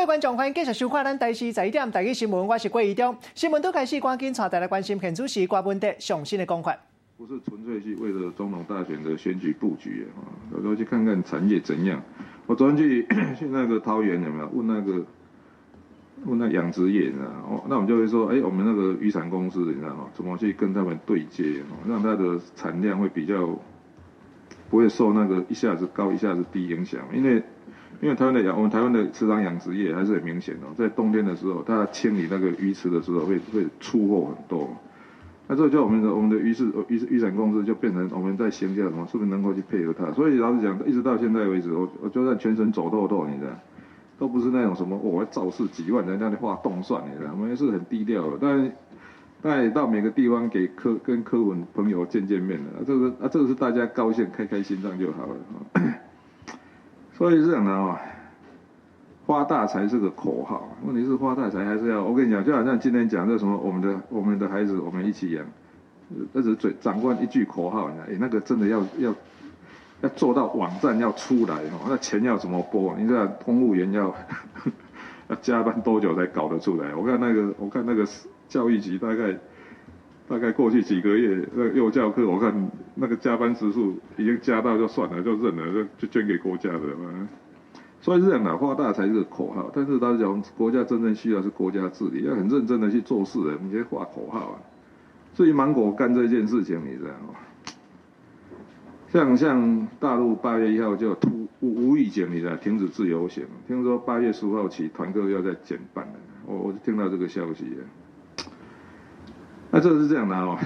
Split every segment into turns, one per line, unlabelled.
位觀眾，歡迎繼續收看咱台視十一點台語新聞，我是郭怡中。新聞拄開始，趕緊帶大家關心現主時郭文德上新的講法。
不是純粹是為了總統大選的選舉布局啊，有時候去看看產業怎樣。我昨天去那個桃園有沒有問那養殖業，你知道？哦，那我們就會說，哎，我們那個漁產公司，你知道嗎？怎麼去跟他們對接，讓它的產量會比較不會受那個一下子高一下子低影響，因為台灣的養，我們台灣的池塘養殖業還是很明顯哦，在冬天的時候，它清理那個魚池的時候會出貨很多。那這就我們的魚市魚漁產公司就變成我們在行銷什麼，是不是能夠去配合它？所以老實講，一直到現在為止，我就算全省走透透，你知道，都不是那種什麼我造勢幾萬人家的話動算，你知道，我們也是很低調的。但也到每個地方給柯跟柯粉朋友見見面的，這個啊這個是大家高興開開心這樣就好了。所以是這樣的哦，發大財是個口號，問題是發大財還是要，我跟你講，就好像今天講這什麼，我們的孩子我們一起養，那只是嘴長官一句口號，你知道，欸，那個真的要做到網站要出來哦，那錢要怎麼撥？你知道公務員要加班多久才搞得出來？我看那個教育局大概過去幾個月，那個幼教課，我看那個加班時數已經加到就算了，就認了，就捐給國家的嘛。所以是這樣的，發大財是個口號，但是大家講國家真正需要是國家治理，要很認真的去做事的，你別畫口號啊。至於芒果乾這件事情，你知道嗎？像大陸8月1號就突無預警，你知道停止自由行，聽說8月15號起團購要再減半了，我就聽到這個消息了。那這個是這樣的哦，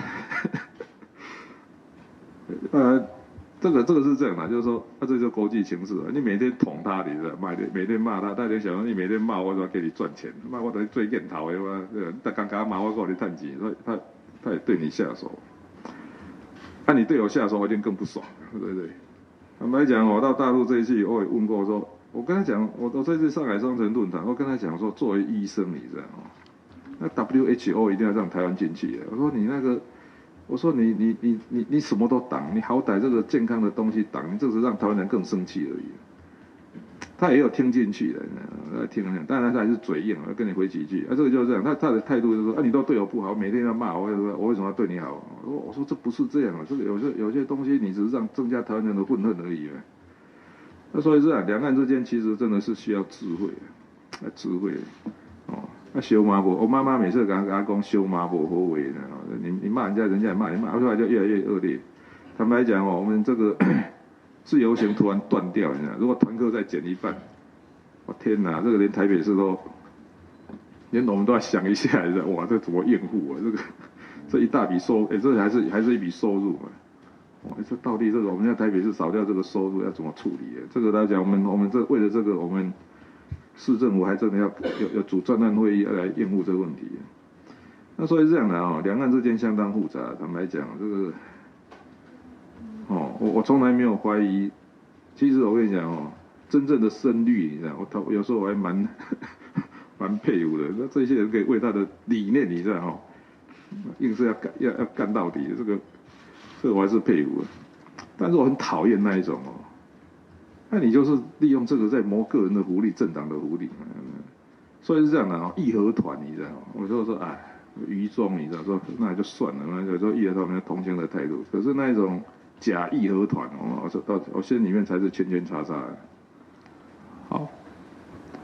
這個是這樣的，就是說，啊，這就國際情勢啊，你每天捅他，你知道，每天罵他，他就想說你每天罵我，我給你賺錢，罵我等於最見頭的嘛，他剛剛罵我，我給你趁錢，所以他也對你下手。那你對我下手，我一定更不爽，對不對？坦白講，我到大陸這一次，我也問過說，我跟他講，我這次上海雙城論壇，我跟他講說，作為醫生，你知道嗎？那 WHO 一定要讓台灣進去。我說你那個，我說你什麼都擋，你好歹這個健康的東西擋，你這是讓台灣人更生氣而已。他也有聽進去的，聽聽，當然他還是嘴硬，我跟你回幾句。啊，這個就是這樣，他的態度就是說，啊，你都對我不好，每天要罵我，我為什麼要對你好？我說這不是這樣啊，這個有些東西你只是讓增加台灣人的憤恨而已。那所以這樣，兩岸之間其實真的是需要智慧，啊，智慧，哦。啊，相罵無，我媽媽每次跟他講相罵無好話呢。你罵人家，人家也罵你，罵出來就越來越惡劣。坦白講哦，我們這個自由行突然斷掉，你知道，如果團購再減一半，我天哪，這個連台北市都，連我們都要想一下，你知道，哇，這怎麼應付啊？這個這一大筆收，哎，這還是一筆收入嘛。哇，這到底這個我們在台北市少掉這個收入要怎麼處理？這個來講，我們這為了這個我們市政府還真的要組專案會議來應付這個問題。那所以是這樣的啊，兩岸之間相當複雜。坦白講，這個，哦，我從來沒有懷疑。其實我跟你講哦，真正的深綠，你知道，我有時候我還蠻佩服的。那這些人可以為他的理念，你知道哦，硬是要幹要幹到底，這個我還是佩服的。但是我很討厭那一種哦。那你就是利用這個在謀個人的福利、政黨的福利，所以是這樣的哦。義和團，你知道嗎？我就說哎，愚忠，你知道說那就算了，那就說義和團沒有同情的態度。可是那一種假義和團，我說到我心裡面才是圈圈叉叉。
好，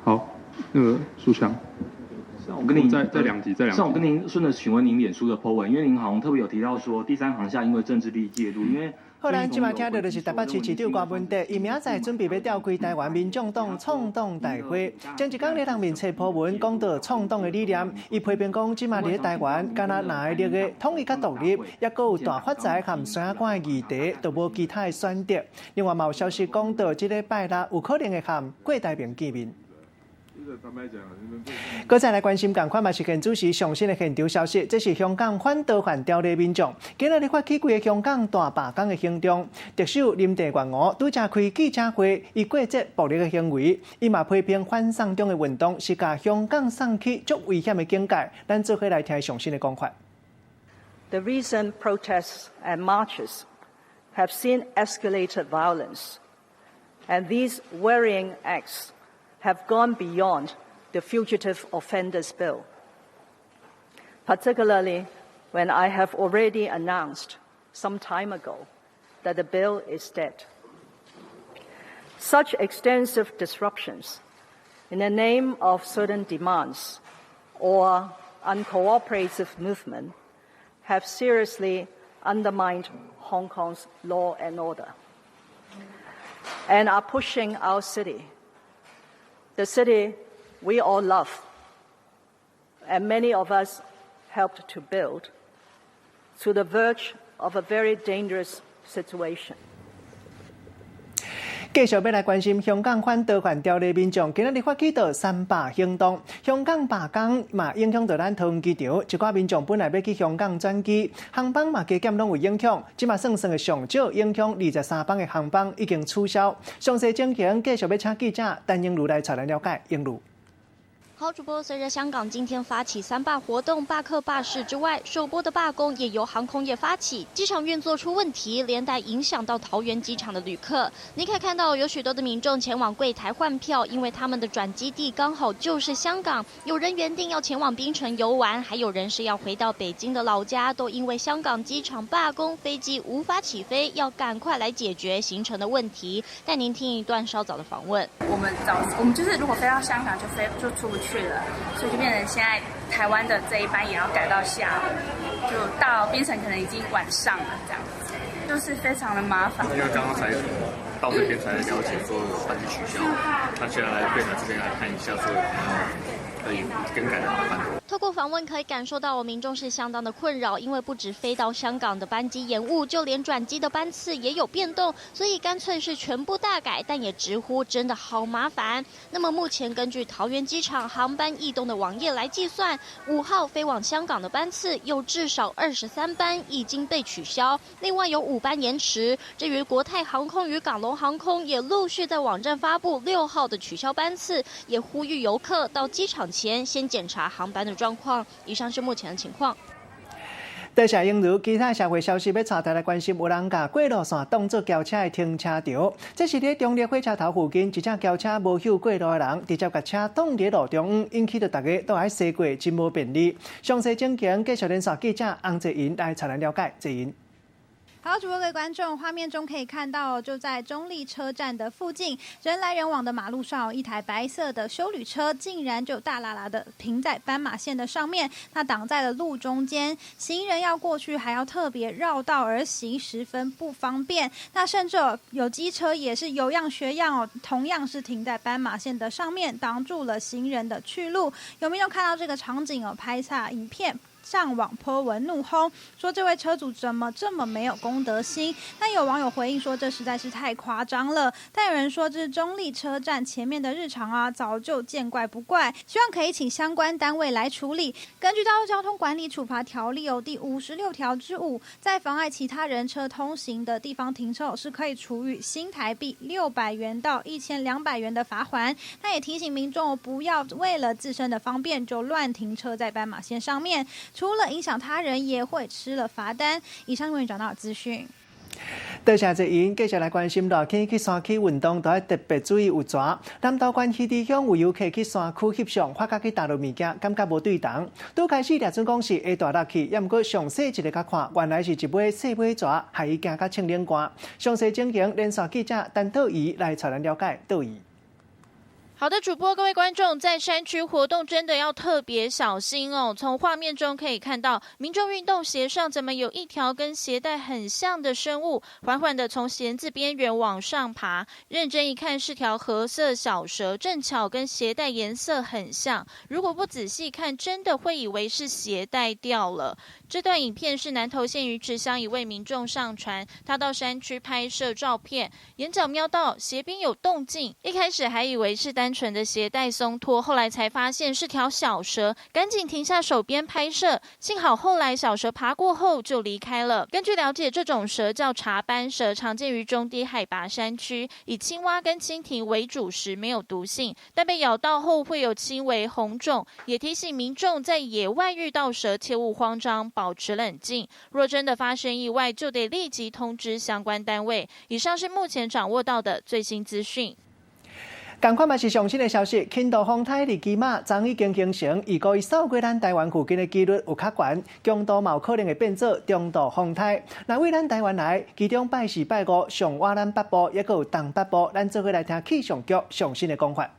好，那個書強，
我跟您
再兩題，再兩題。
像我跟您順著詢問您臉書的 po 文，因為您好像特別有提到說第三航廈因為政治力介入，因為。
好，咱這擺聽到的是台北市市長郭文德，伊明仔載準備欲召開台灣民眾黨創黨大會。前一工咧當面冊 po 文講到創黨的理念，伊批評講這馬佇咧台灣，敢若藍的綠的統一佮獨立，抑閣有大發財和孫仔官的議題，都無其他的選擇。另外嘛有消息講到，這禮拜六有可能會和郭台銘見面。閣再來關心仝款嘛是現主時上新的現場消息，這是香港反逃犯條例民眾今仔日發起規个香港大罷工的行動。特首林鄭月娥拄才開記者會，伊過這暴力的行為，伊嘛批評反送中的運動是共香港送去足危險的境界。咱做伙來聽上新的講法。
The recent protests and marches have seen escalated violence, and these worrying acts have gone beyond the Fugitive Offenders Bill, particularly when I have already announced some time ago that the bill is dead. Such extensive disruptions in the name of certain demands or uncooperative movement have seriously undermined Hong Kong's law and order and are pushing our city, the city we all love and many of us helped to build, to the verge of a very dangerous situation.
繼續欲來關心香港反逃犯條例民眾，今仔日發起著三罷行動。香港罷工嘛影響著咱桃園機場，一寡民眾本來欲去香港轉機，航班嘛加減攏有影響。這馬算算的上少影響23班的航班已經取消。詳細情形繼續欲請記者陳英如來帶咱了解。英如。
好，主播，隨着香港今天發起三罷活動，罷課罷市之外，首波的罷工也由航空業發起，機場運作出問題，連帶影響到桃園機場的旅客。你可以看到有許多的民眾前往櫃台換票，因為他們的轉機地剛好就是香港。有人原定要前往檳城遊玩，還有人是要回到北京的老家，都因為香港機場罷工，飛機無法起飛，要趕快來解決行程的問題。帶您聽一段稍早的訪問。
我們早，我們就是如果飛到香港就飛就出不去了，所以就變成現在台灣的這一班也要改到下午，就到檳城可能已經晚上了，這樣子，就是非常的麻煩。
因為剛剛才到這邊才了解說班機取消，他現在來櫃台這邊來看一下，說有沒有可以更改的航班。
透過訪問可以感受到，民眾是相當的困擾，因為不止飛到香港的班機延誤，就連轉機的班次也有變動，所以乾脆是全部大改，但也直呼真的好麻煩。那麼目前根據桃園機場航班異動的網頁來計算，5號飛往香港的班次有至少23班已經被取消，另外有5班延遲。至於國泰航空與港龍航空也陸續在網站發布6號的取消班次，也呼籲遊客到機場前先檢查航班的狀況。以上是目前的情況。
多謝英如，其他社會消息欲帶大家來關心，有人共過路線當做轎車的停車場。這是佇中壢火車頭附近，一隻轎車無響過路的人，直接共車擋佇路中央，引起著大家都愛駛過，真無便利。詳細情形，繼續連線記者洪濟銀來帶咱了解。濟銀。
好，主播各位觀眾，畫面中可以看到，就在中壢車站的附近，人來人往的馬路上，一台白色的休旅車竟然就大喇喇的停在斑馬線的上面，那擋在了路中間，行人要過去還要特別繞道而行，十分不方便。那甚至有機車也是有樣學樣哦，同樣是停在斑馬線的上面，擋住了行人的去路。有民眾看到這個場景哦，拍下影片，上網 po 文怒轟，說這位車主怎麼這麼沒有公德心？那有網友回應說，這實在是太誇張了。但有人說這是中壢車站前面的日常啊，早就見怪不怪，希望可以請相關單位來處理。根據《道路交通管理處罰條例》哦第56條之5，在妨礙其他人車通行的地方停車，是可以處以新台幣600元到1200元的罰鍰。那也提醒民眾不要為了自身的方便就亂停車在斑馬線上面。除了影響他人，也會吃了罰單。以上為你轉到資訊。
多謝濟銀，繼續來關心熱天去山區運動，都愛特別注意有蛇。南投縣魚池鄉有遊客去山區翕相，發覺去踏著物件，感覺無對頭。拄開始掠準講是鞋帶落去，猶毋過詳細一个共看，原來是一尾細尾蛇，予伊驚甲穿冷汗。詳細情形，連線記者陳道儀來帶咱了解。道儀。
好的，主播，各位觀眾，在山區活動真的要特別小心哦。從畫面中可以看到，民眾運動鞋上怎麼有一條跟鞋帶很像的生物，緩緩的從鞋子邊緣往上爬。認真一看，是條褐色小蛇，正巧跟鞋帶顏色很像。如果不仔細看，真的會以為是鞋帶掉了。這段影片是南投縣魚池鄉一位民眾上傳，他到山區拍攝照片，眼角瞄到鞋邊有動靜，一開始還以為是單純的鞋帶鬆脫，後來才發現是條小蛇，趕緊停下手邊拍攝。幸好後來小蛇爬過後就離開了。根據了解，這種蛇叫茶斑蛇，常見於中低海拔山區，以青蛙跟蜻蜓為主食，沒有毒性，但被咬到後會有輕微紅腫。也提醒民眾在野外遇到蛇，切勿慌張，保持冷靜。若真的發生意外，就得立即通知相關單位。以上是目前掌握到的最新資訊。
仝款嘛是上新的消息，輕度風颱利奇馬昨已經形成，預估伊掃過咱台灣附近的幾率有較懸，強度嘛有可能會變做中度風颱。若對咱台灣來，其中拜四、拜五上倚咱北部，抑閣有東北部，咱做伙來聽氣象局上新的講法。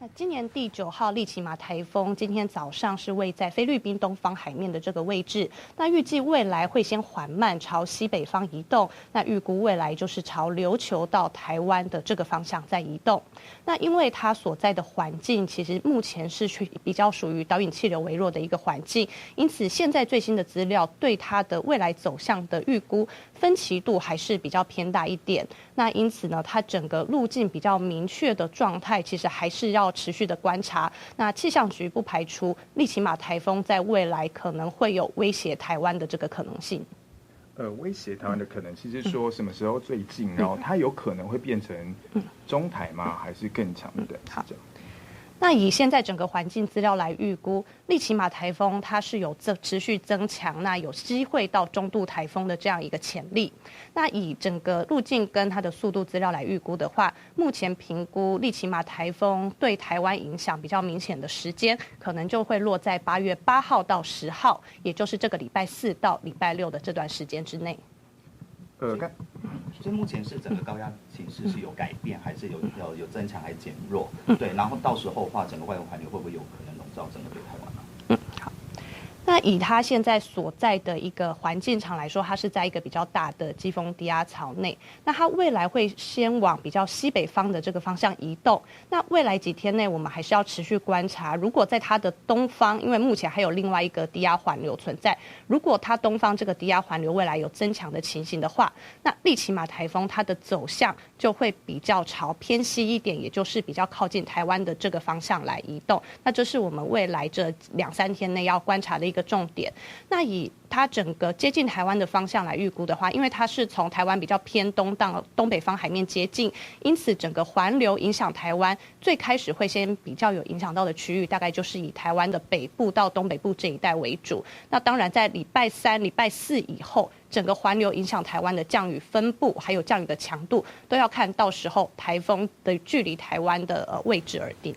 那今年第九號利奇馬颱風今天早上是位在菲律賓東方海面的這個位置。那預計未來會先緩慢朝西北方移動。那預估未來就是朝琉球到台灣的這個方向在移動。那因為它所在的環境其實目前是比較屬於導引氣流微弱的一個環境，因此現在最新的資料對它的未來走向的預估分歧度還是比較偏大一點。那因此呢，它整個路徑比較明確的狀態，其實還是要持續的觀察。那氣象局不排除利奇馬颱風在未來可能會有威脅台灣的這個可能性。
威脅台灣的可能性是說什麼時候最近，然後它有可能會變成中台嗎？還是更強的？好。
那以現在整個環境資料來預估，利奇馬颱風它是有持續增強，那有機會到中度颱風的這樣一個潛力。那以整個路徑跟它的速度資料來預估的話，目前評估利奇馬颱風對台灣影響比較明顯的時間，可能就會落在8月8號到10號，也就是這個禮拜四到禮拜六的這段時間之內。
所以目前是整個高壓情勢是有改變，還是有增強，還是減弱？對，然後到時候的話，整個外圍環流會不會有可能籠罩整個北台灣呢？
嗯，好。那以它現在所在的一個環境場來說，它是在一個比較大的季風低壓槽內。那它未來會先往比較西北方的這個方向移動。那未來幾天內，我們還是要持續觀察。如果在它的東方，因為目前還有另外一個低壓環流存在，如果它東方這個低壓環流未來有增強的情形的話，那利奇馬颱風它的走向就會比較朝偏西一點，也就是比較靠近台灣的這個方向來移動。那這是我們未來這兩三天內要觀察的一個重點。那以它整個接近台灣的方向來預估的話，因為它是從台灣比較偏東到東北方海面接近，因此整個環流影響台灣最開始會先比較有影響到的區域，大概就是以台灣的北部到東北部這一帶為主。那當然在禮拜三、禮拜四以後，整個環流影響台灣的降雨分布還有降雨的強度，都要看到時候颱風的距離台灣的位置而定。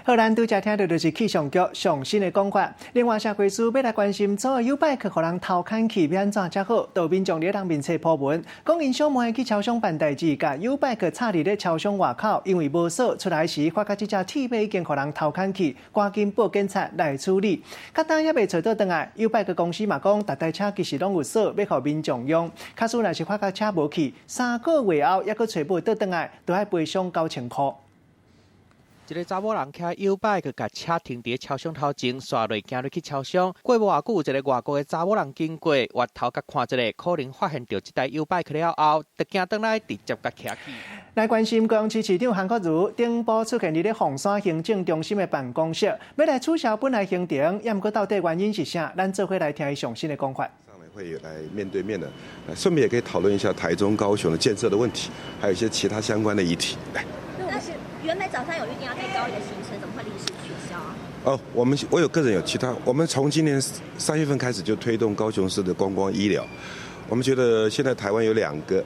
好，咱拄才聽著就是氣象局上新的講法。另外，社會處欲來關心，租的YouBike 予人偷牽去，欲按怎才好？就民眾佇咧面冊 po 文，講𪜶小妹去超商辦代誌，共 YouBike 插佇咧超商外口，因為無鎖，出來時發覺這隻鐵馬已經予人偷牽去，趕緊報警察來處理。較今猶未揣倒轉來，YouBike 公司嘛講，逐台車其實攏有鎖，欲予民眾用。假使若是發覺車無去，3個月後猶閣揣無倒轉來，著愛賠償9000箍。
一个查某人騎 YouBike，共車停佇超商頭前，紲落行入去超商。過無偌久，一个外國的查某人經過，回頭共看一下，可能發現著這台 YouBike 了後，就行轉來直接共騎去。
來關心高雄市市長韓國瑜頂晡出現佇咧鳳山行政中心的辦公室，欲來取消本來行程，猶毋過到底原因是啥？咱做伙來聽伊上新的講法。
會來面對面的，順便也可以討論一下台中、高雄的建設的問題，還有一些其他相關的議題。來。
那是原本早上有預定要在高雄的行程，怎麼會臨時取消啊？
哦，我有個人有其他，我們從今年3月份開始就推動高雄市的觀光醫療。我們覺得現在台灣有兩個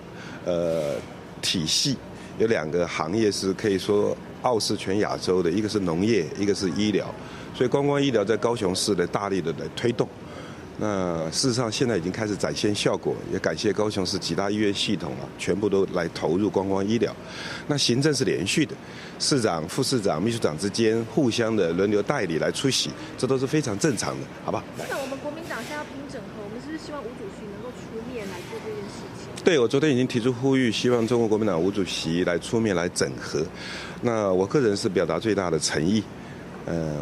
體系，有兩個行業是可以說傲視全亞洲的，一個是農業，一個是醫療。所以觀光醫療在高雄市的大力的來推動。那事實上現在已經開始展現效果，也感謝高雄市幾大醫院系統啊，全部都來投入觀光醫療。那行政是連續的，市長、副市長、秘書長之間互相的輪流代理來出席，這都是非常正常的，好吧？
那我們國民黨現在要拼整合，我們是不是希望吳主席能夠出面來做這件事情？
對，我昨天已經提出呼籲，希望中國國民黨吳主席來出面來整合。那我個人是表達最大的誠意，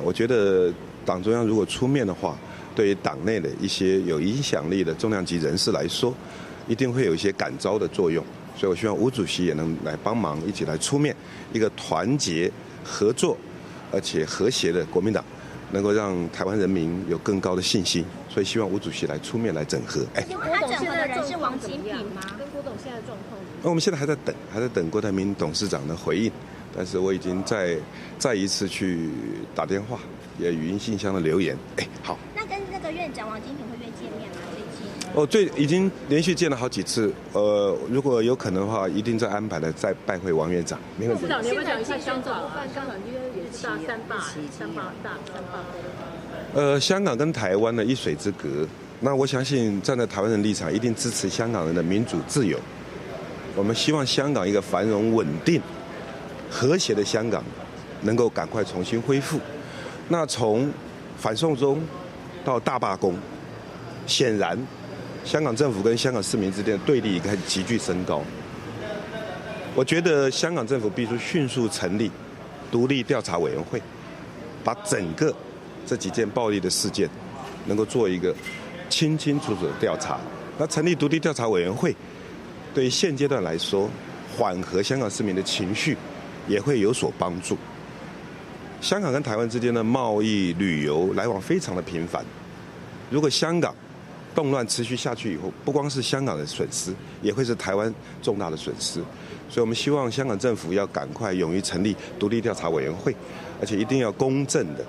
我覺得黨中央如果出面的話，對於黨內的一些有影響力的重量級人士來說，一定會有一些感召的作用。所以我希望吳主席也能來幫忙，一起來出面，一個團結、合作而且和諧的國民黨，能夠讓台灣人民有更高的信心。所以希望吳主席來出面來整合。哎，
他整合的人是王金平嗎？
跟郭董現在狀況？
那我們現在還在等，還在等郭台銘董事長的回應。但是我已經再一次去打電話，也語音信箱的留言。哎，好。
那跟那個院長王金平會約見面嗎？最近？
哦，最已經連續見了好幾次，如果有可能的話，一定再安排的再拜會王院長。沒問題。
市長，你要不要講一下香港啊？香港今天也是大三罷，三罷大三罷。
香港跟台灣的一水之隔，那我相信站在台灣人立場，一定支持香港人的民主自由。我們希望香港一個繁榮穩定、和諧的香港，能夠趕快重新恢復。那從反送中到大罷工，顯然香港政府跟香港市民之間的對立開始急劇升高。我覺得香港政府必須迅速成立獨立調查委員會，把整個這幾件暴力的事件能夠做一個清清楚楚的調查。那成立獨立調查委員會，對於現階段來說，緩和香港市民的情緒也會有所幫助。香港跟台灣之間的貿易、旅遊來往非常的頻繁。如果香港動亂持續下去以後，不光是香港的損失，也會是台灣重大的損失。所以我們希望香港政府要趕快勇於成立獨立調查委員會，而且一定要公正的、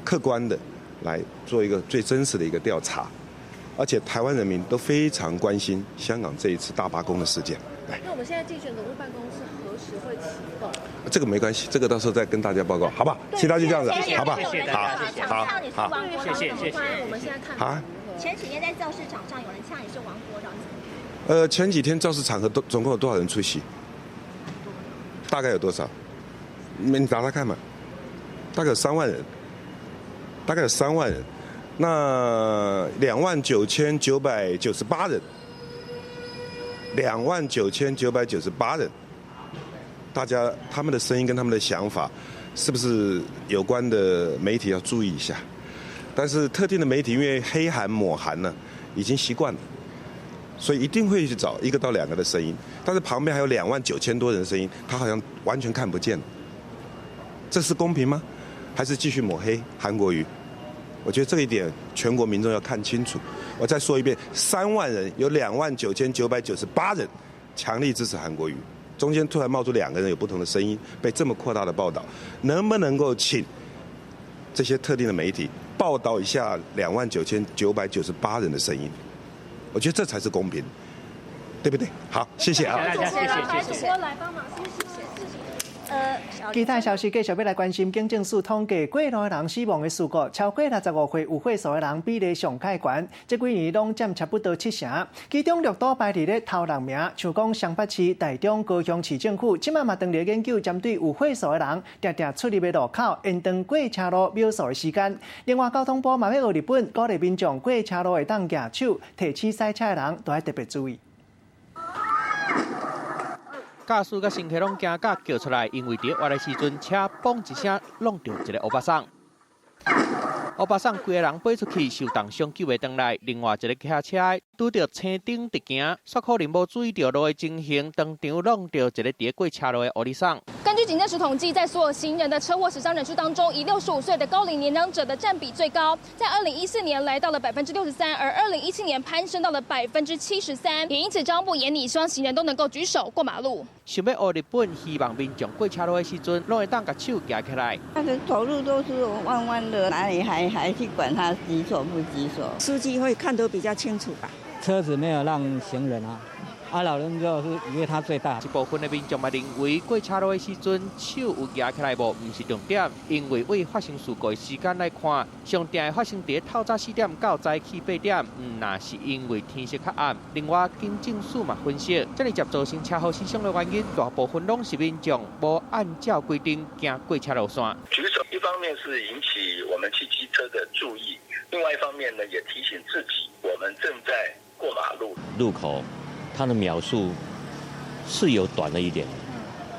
客觀的來做一個最真實的一個調查。而且台灣人民都非常關心香港這一次大罷工的事件。
那我們現在競選總部辦公室何時會啟動？
這個沒關係，這個到時候再跟大家報告，好吧？其他就這樣子，好吧？好，好，好，
謝謝，謝謝。我們現在看
啊，
前幾天在造勢場上有人嗆你是王國長。
前幾天造勢場合都總共有多少人出席？大概有多少？你打打看嘛，大概有3萬人，大概有3萬人。那29,998人，29,998人，大家他們的聲音跟他們的想法，是不是有關的媒體要注意一下？但是特定的媒體因為黑韓抹韓呢，已經習慣了，所以一定會去找1個到2個的聲音。但是旁邊還有29,000多人的聲音，他好像完全看不見。這是公平嗎？還是繼續抹黑韓國瑜？我覺得這一點全國民眾要看清楚。我再說一遍，3萬人有29,998人強力支持韓國瑜，中間突然冒出2個人有不同的聲音，被這麼擴大的報道，能不能夠請這些特定的媒體報道一下29,998人的聲音？我覺得這才是公平，對不對？好，謝謝啊。
謝謝謝謝。主播來幫忙，謝謝。
其他消息繼續欲來關心，警政署統計過路的人死亡的事故，超過65歲有歲數的人比例上較懸，這幾年攏佔差不多7成。其中綠島排佇咧頭6名，像講雙北市、台中、高雄市政府，這馬嘛當咧研究針對有歲數的人，定定出入的路口延長過車路秒數的時間。另外，交通部嘛欲學日本，鼓勵民眾過車路會當舉手，提醒駛車的人都愛特別注意。
駕駛佮乘客攏驚甲叫出來，因為佇倚的時陣，車嘣一聲挵著一个烏巴桑。烏巴桑規个人飛出去，受重傷救袂轉來。另外一个騎車的拄著青燈直行，煞可能無注意著路的情形，當場挵著一个佇過車路的烏里桑。
根據警政署統計，在所有行人的車禍死傷人數當中，以65歲的高齡年長者的佔比最高，在2014年來到了63%，而2017年攀升到了73%。也因此，交通部研擬，希望行人都能夠舉手過馬路。
想欲學日本，希望民眾過車路的時陣，攏會當共手舉起來。
但是走路都是彎彎的，哪裡還去管他舉手不舉手？
司機會看得比較清楚吧？
車子沒有讓行人啊。啊，老人就是以為他最大。
一部分的民眾嘛認為過車路的時陣手有舉起來無，毋是重點，因為對發生事故的時間來看，上定會發生佇透早4點到早起8點，毋若是因為天色較暗。另外，警政署嘛分析，這爾捷造成車禍死傷的原因，大部分攏是民眾無按照規定行過車路線。
舉手一方面是引起我們汽機車的注意，另外一方面呢，也提醒自己，我們正在過馬路
路口。他的描述是有短了一點，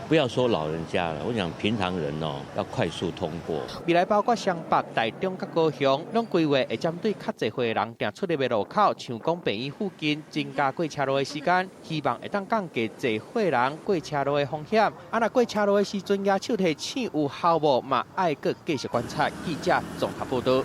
不要說老人家了，我想平常人哦要快速通過。
未來包括雙北、台中、佮高雄，攏規劃會針對較濟歲的人定出入的路口，像講病院附近增加過車路的時間，希望會當降低濟歲人過車路的風險。啊，若過車路的時陣，舉手提醒有效無？嘛愛閣繼續觀察。記者綜合報道。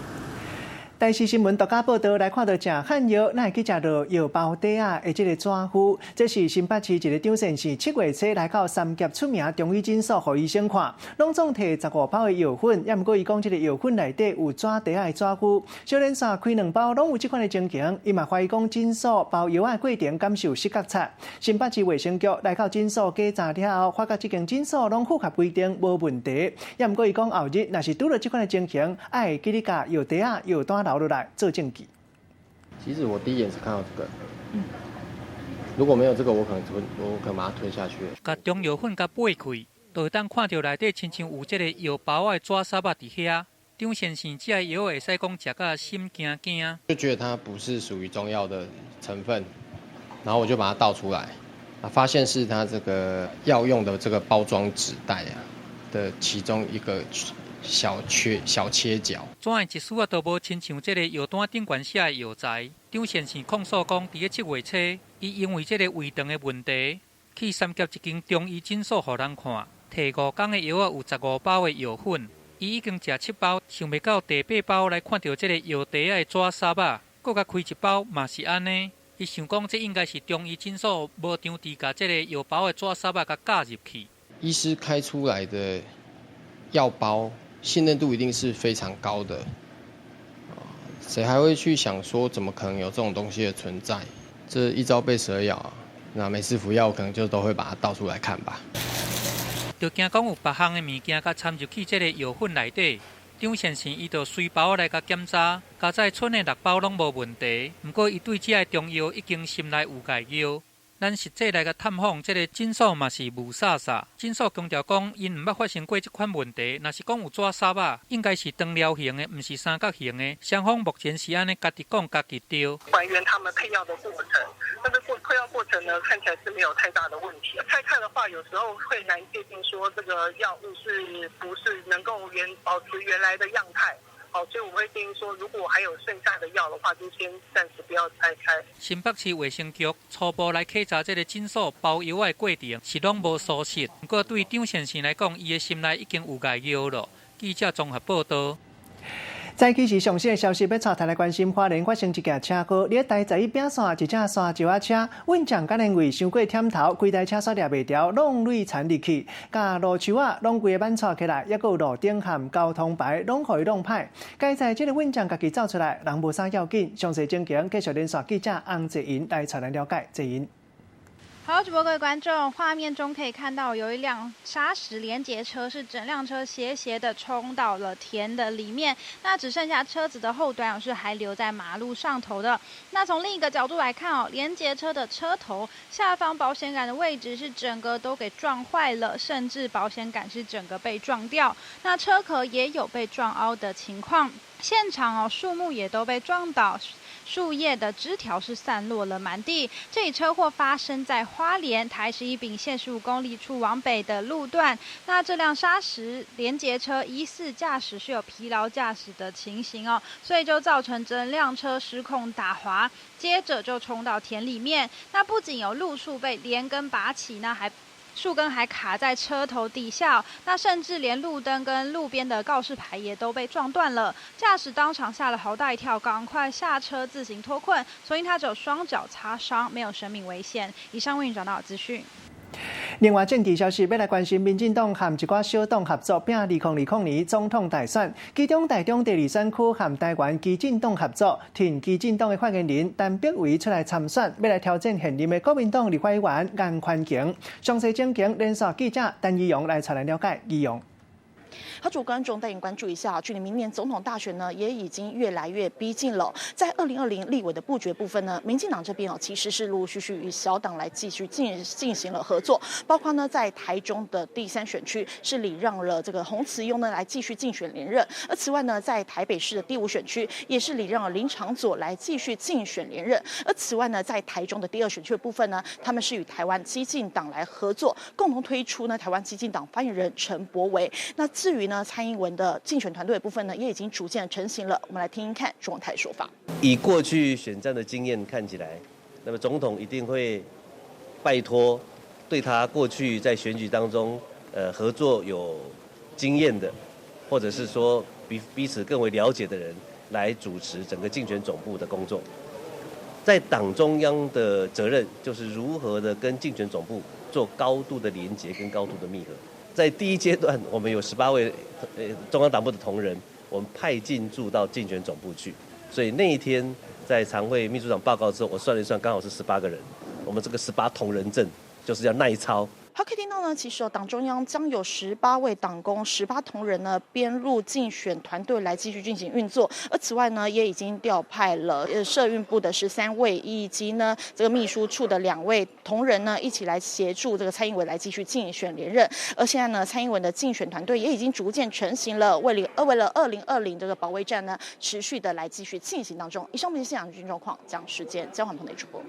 台視新聞獨家報導來看到食漢藥，哪會去食著藥包袋仔的這個紙糊？這是新北市一个張先生7月初來到三峽出名中醫診所，予醫生看，攏總提15包的藥粉，抑毋過伊講這个藥粉內底有紙袋仔的紙糊，小連續開兩包攏有這款的情形，伊嘛懷疑講診所包藥仔的過程敢是有失覺察。新北市衛生局來到診所檢查了後，發覺這間診所攏符合規定，無問題。抑毋過伊講後日若是拄著這款的情形，愛會記得共藥袋仔、藥單留落來做證據。
其實我第一眼是看到這個，如果沒有這個，我可能把它吞下去。
共中藥粉共掰開，就會當看著內底親像有這个藥包仔的紙屑仔佇遐。張先生這个藥會使講食甲心驚驚，
就覺得它不是屬於中藥的成分，然後我就把它倒出來，發現是它這個藥用的這個包裝紙袋啊的其中一個小缺小切角。
怎會一絲仔都無親像這个藥單頂懸寫的藥材？張先生控訴講，佇咧7月初，伊因為這个胃腸的問題，去三峽一間中醫診所予人看，提5工的藥仔有15包的藥粉，伊已經食7包，想袂到第8包來看著這个藥袋仔的紙屑仔，閣共開一包嘛是按呢。伊想講，這應該是中醫診所無張佇共這个藥包的紙屑仔共加入去。
醫師開出來的藥包，信任度一定是非常高的，誰還會去想說怎麼可能有這種東西的存在？這一朝被蛇咬啊，那每次服藥可能就都會把它倒出來看吧。
就驚講有別項的物件共摻入去這个藥粉內底，張先生伊就隨包來共檢查，加載賰的6包攏無問題。毋過伊對這个中藥已經心內有戒藥。咱實際來共探訪這个診所嘛是霧煞煞。診所強調講，𪜶毋捌發生過這款問題。若是講有紙屑仔，應該是長條形的，毋是三角形的。雙方目前是按呢，家己講家己對。
還原他們配藥的過程，那這過配藥過程呢，看起來是沒有太大的問題。拆開的話，有時候會難界定說這個藥物是不是能夠原保持原來的樣態。好，所以我會建議說，如果還有剩下的藥的話，就先暫時不要拆開。
新北市衛生局初步來稽查這个診所包藥的過程是攏無疏失，毋過對張先生來講，伊的心內已經有戒藥了。記者綜合報導。
早起時上新的消息，欲帶大家來關心花蓮發生一件車禍。佇咧台十一餅線，一隻沙石仔車，運將敢若為傷過忝頭，規台車煞掠袂牢，攏累殘入去，共路樹仔攏規个挽掣起來，抑閣有路頂和交通牌攏予伊弄歹。佳哉這个運將家己走出來，人無啥要緊。詳細情形，繼續連線記者洪濟銀來帶咱了解。濟銀。
好，主播各位觀眾，畫面中可以看到有一輛砂石連結車，是整輛車斜斜的衝到了田的裡面，那只剩下車子的後端是還留在馬路上頭的。那從另一個角度來看哦，連結車的車頭下方保險桿的位置是整個都給撞壞了，甚至保險桿是整個被撞掉，那車殼也有被撞凹的情況。現場哦，樹木也都被撞倒。樹葉的枝條是散落了滿地。這起車禍發生在花蓮台11丙線15公里處往北的路段。那這輛砂石連結車疑似駕駛是有疲勞駕駛的情形哦，所以就造成整輛車失控打滑，接着就衝到田裡面。那不僅有路樹被連根拔起，那還樹根還卡在車頭底下，那甚至連路燈跟路邊的告示牌也都被撞斷了。駕駛當場嚇了好大一跳，趕快下車自行脫困，所以他只有雙腳擦傷，沒有生命危險。以上為你轉到資訊。
另外，政治消息欲來關心，民進黨和一寡小黨合作，拼2020年總統大選。其中，台中第二選區和台灣基進黨合作，挺基進黨的發言人陳柏惟出來參選，欲來挑戰現任的國民黨立法委員顏寬恆。詳細情形，連線記者陳怡蓉來帶咱了解。怡蓉。
好，主觀眾帶您關注一下，距離明年總統大選呢，也已經越來越逼近了。在2020立委的布局部分呢，民進黨這邊哦，其實是陸陸續續與小黨來繼續進行了合作，包括呢在台中的第三選區是禮讓了這個洪慈庸呢來繼續競選連任，而此外呢，在台北市的第五選區也是禮讓了林昶佐來繼續競選連任，而此外呢，在台中的第二選區的部分呢，他們是與台灣基進黨來合作，共同推出呢台灣基進黨發言人陳柏惟。那至於呢，蔡英文的競選團隊的部分呢，也已經逐漸成型了。我們來聽聽看狀態說法。
以過去選戰的經驗看起來，那麼總統一定會拜託對他過去在選舉當中，合作有經驗的，或者是說彼此更為了解的人，來主持整個競選總部的工作。在黨中央的責任就是如何的跟競選總部做高度的連結跟高度的密合。在第一階段，我們有18位中央黨部的同仁，我們派進駐到競選總部去。所以那一天在常會秘書長報告之後，我算了一算，剛好是18個人。我們這個18同仁陣就是要耐操。
好，可以聽到呢，其實黨中央將有18位黨工、18同仁呢編入競選團隊來繼續進行運作。而此外呢，也已經調派了社運部的13位，以及呢這個秘書處的2位同仁呢，一起來協助這個蔡英文來繼續競選連任。而現在呢，蔡英文的競選團隊也已經逐漸成型了，為了2020這個保衛戰呢，持續的來繼續進行當中。以上目前現場軍狀況，將時間交還棚內主播。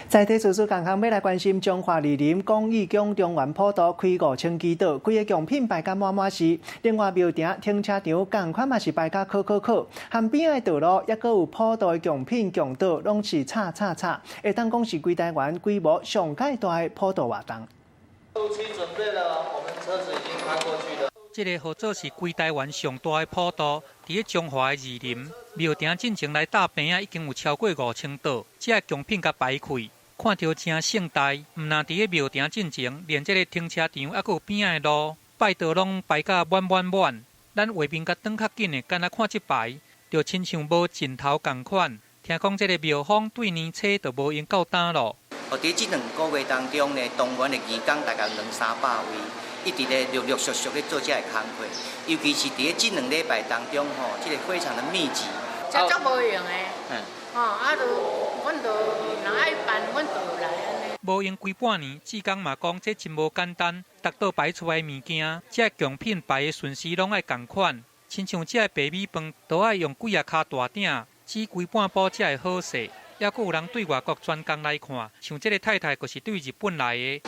在體事事共項欲來關心彰化二林廣義宮中元普渡開5000支桌，規个貢品擺甲滿滿是。另外廟埕停車場仝款嘛是擺甲可可可，和邊仔的道路抑閣有普渡的貢品供桌，攏是吵吵吵，會當講是規台灣規模上蓋大的普渡活動。
路區準備了，我們車子已經開過去了。
這个號做是規台灣上大的普渡，佇咧彰化的二林廟埕進前來搭棚仔已經有超過5000桌，這個貢品共擺開。看著誠盛大，毋但佇咧廟埕進前，連這个停車場猶閣有邊仔的路，拜桌攏排甲滿滿滿。咱畫面共轉較緊的，敢若看這排，就親像無盡頭仝款。聽講這个廟方對年初就無閒到今咯。
哦，佇這兩個月當中呢，動員的義工大概兩三百位，一直咧陸陸續續咧做這个工課，尤其是佇咧這兩禮拜當中吼，這个非常的密集。
這足無閒的，哦，啊，就阮就若愛辦，阮就來按呢。
無閒規半年，志工嘛講這真無簡單，逐桌擺出來物件，這個貢品擺的順序攏愛仝款，親像這個白米飯，都愛用幾仔跤大鼎煮規半煲才會好勢。猶閣有人對外國專工來看，像這个太太就是對日本來的。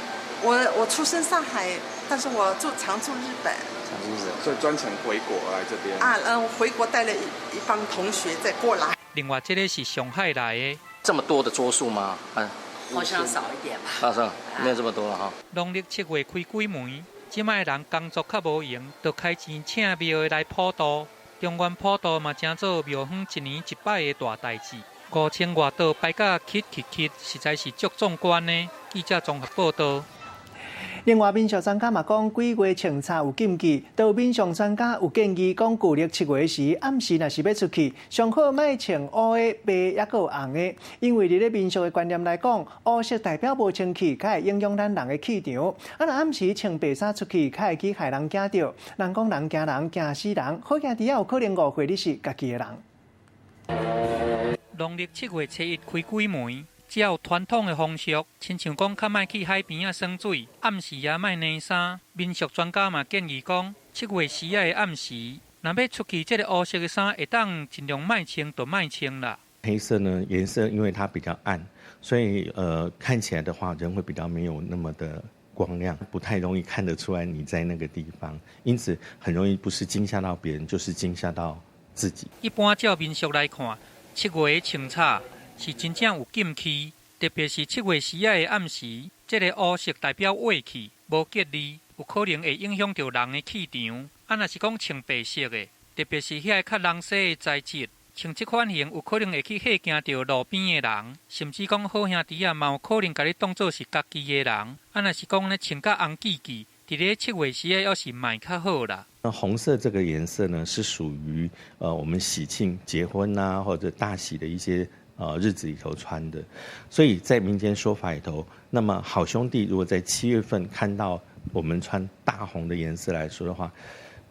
我出生上海，但是我住常住日本。
常住日本，所以專程回國來這邊。
啊，嗯，回國帶了一幫同學再過來。
另外，這个是上海來的。
這麼多的桌數嗎？嗯，
好像少一點吧。
啊，是，沒有這麼多了哈。
農曆7月開鬼門，這擺人工作較無閒，就開錢請廟的來普渡。中元普渡嘛，成做廟方一年一擺的大代誌。5000外桌擺甲起起起，實在是足壯觀的。記者綜合報道。
另外，民俗專家嘛講，鬼月穿插有禁忌，都有民俗專家有建議講，舊曆7月時暗時若是欲出去，上好莫穿烏的、白抑閣有紅的，因為佇咧民俗的觀念來講，烏色代表無清氣，較會影響咱人的氣場。啊，若暗時穿白衫出去，較會去害人驚著。人講人驚人，驚死人，好兄弟仔有可能誤會你是家己的人。
農曆7月初一開鬼門。照傳統的風俗，親像講較莫去海邊仔耍水，暗時也莫襠衫。民俗專家嘛建議講，7月時仔的暗時，若欲出去，這个烏色的衫會當盡量莫穿就莫穿啦。
黑色呢，顏色因為它比較暗，所以看起來的話，人會比較沒有那麼的光亮，不太容易看得出來你在那個地方，因此很容易不是驚嚇到別人，就是驚嚇到自己。
一般照民俗來看，7月的穿插是真正有禁忌，特別是7月時仔的暗時，這个烏色代表晦氣，無吉利，有可能會影響著人的氣場。啊，若是講穿白色的，特別是遐個較濃色的材質，穿這款型有可能會去嚇驚著路邊的人，甚至講好兄弟仔嘛有可能共你當做是家己的人。啊，若是講咧穿甲紅記記，佇咧7月時仔猶是莫較好啦。
那紅色這個顏色呢，是屬於我們喜慶結婚啊或者大喜的一些日子裡頭穿的，所以在民間說法裡頭，那麼好兄弟如果在7月份看到我們穿大紅的顏色來說的話，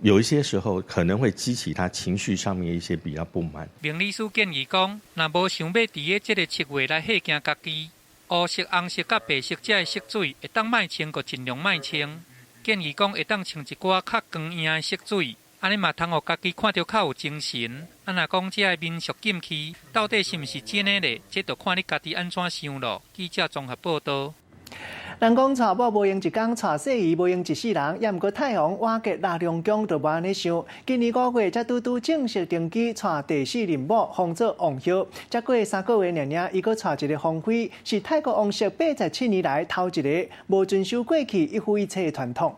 有一些時候可能會激起他情緒上面一些比較不滿。
命理師建議講，若無想欲佇咧這个7月來嚇驚家己，烏色、紅色佮白色這个色水會當莫穿，就盡量莫穿。建議講會當穿一寡較光影的色水。按呢嘛通予家己看著較有精神。啊，若講這个民俗禁忌到底是毋是真的咧？這就看你家己按怎想囉。記者綜合報道。
人講娶某無閒一工，娶細姨無閒一世人。也毋過泰王瓦格拉隆宮就無按呢想。今年5月才拄拄正式登基，娶第四任某，封做王后。才過3個月爾爾，伊閣娶一个皇妃，是泰國王室87年來頭一个無遵守過去一夫一妻的傳統。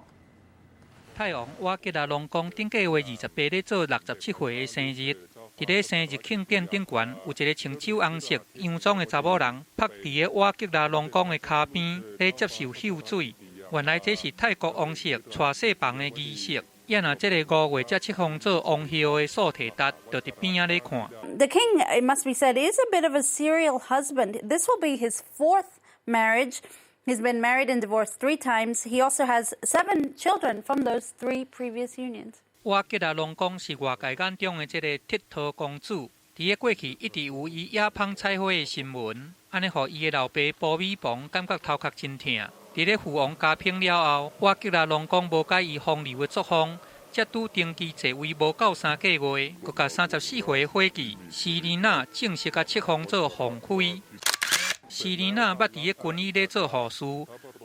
泰王瓦吉拉隆宮頂個月28日做67歲的生日，佇咧生日慶典頂懸，有一个穿酒紅色洋裝的查某人，趴佇个瓦吉拉隆功的跤邊，咧接受泅水。原來這是泰國王室娶細房的儀式。也若這个5月才冊封做王后的素提達，就佇邊仔咧看。
The king, it must be said, is a bit of a serial husband. This will be his fourth marriage. He's been married and divorced three times. He also has seven children from those three previous unions.
瓦吉拉隆功是外界眼中的這个鐵頭公主，佇咧過去一直有伊野蜂採花的新聞，按呢予伊的老爸波美蓬感覺頭殼真疼。佇咧父王加封了後，瓦吉拉隆功無改伊風流的作風，才拄登基坐位無夠3個月，閣共34歲的伙計斯琳娜正式共冊封做皇妃。斯琳娜捌佇咧軍醫咧做護士，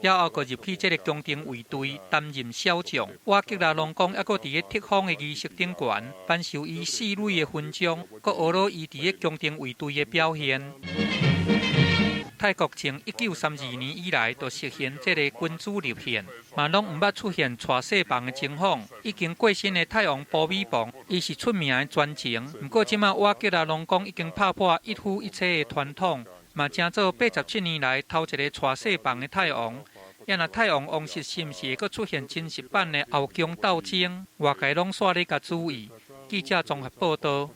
了後閣入去這个宮廷衛隊擔任小將。瓦吉拉隆功猶閣佇咧冊封的儀式頂懸，頒授伊四蕊的勳章，閣學了伊佇咧宮廷衛隊的表現。泰國從1932年以來就實行這个君主立憲，嘛攏毋捌出現娶細房的情況。已經過身的泰王波美蓬，伊是出名的專情，毋過這馬瓦吉拉隆功已經拍破一夫一妻的傳統，嘛成做87年來頭一个娶細房的泰王。也若泰王王室是毋是會閣出現真實版的後宮鬥爭？外界攏煞咧共注意。記者綜合報道。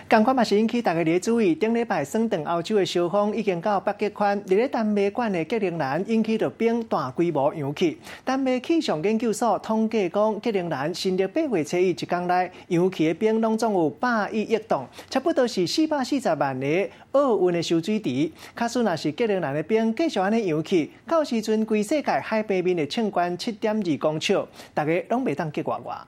仝款嘛是引起大家咧注意。頂禮拜霜凍歐洲的燒風已經到北極圈，佇咧丹麥縣的格陵蘭引起著冰大規模溶去。丹麥氣象研究所統計講，格陵蘭新曆8月初一一工內溶去的冰攏總有100億億噸，差不多是440萬个奧運的泅水池。假使若是格陵蘭的冰繼續按呢溶去，到時陣規世界海平面會升懸7.2公尺，大家攏袂當激活活。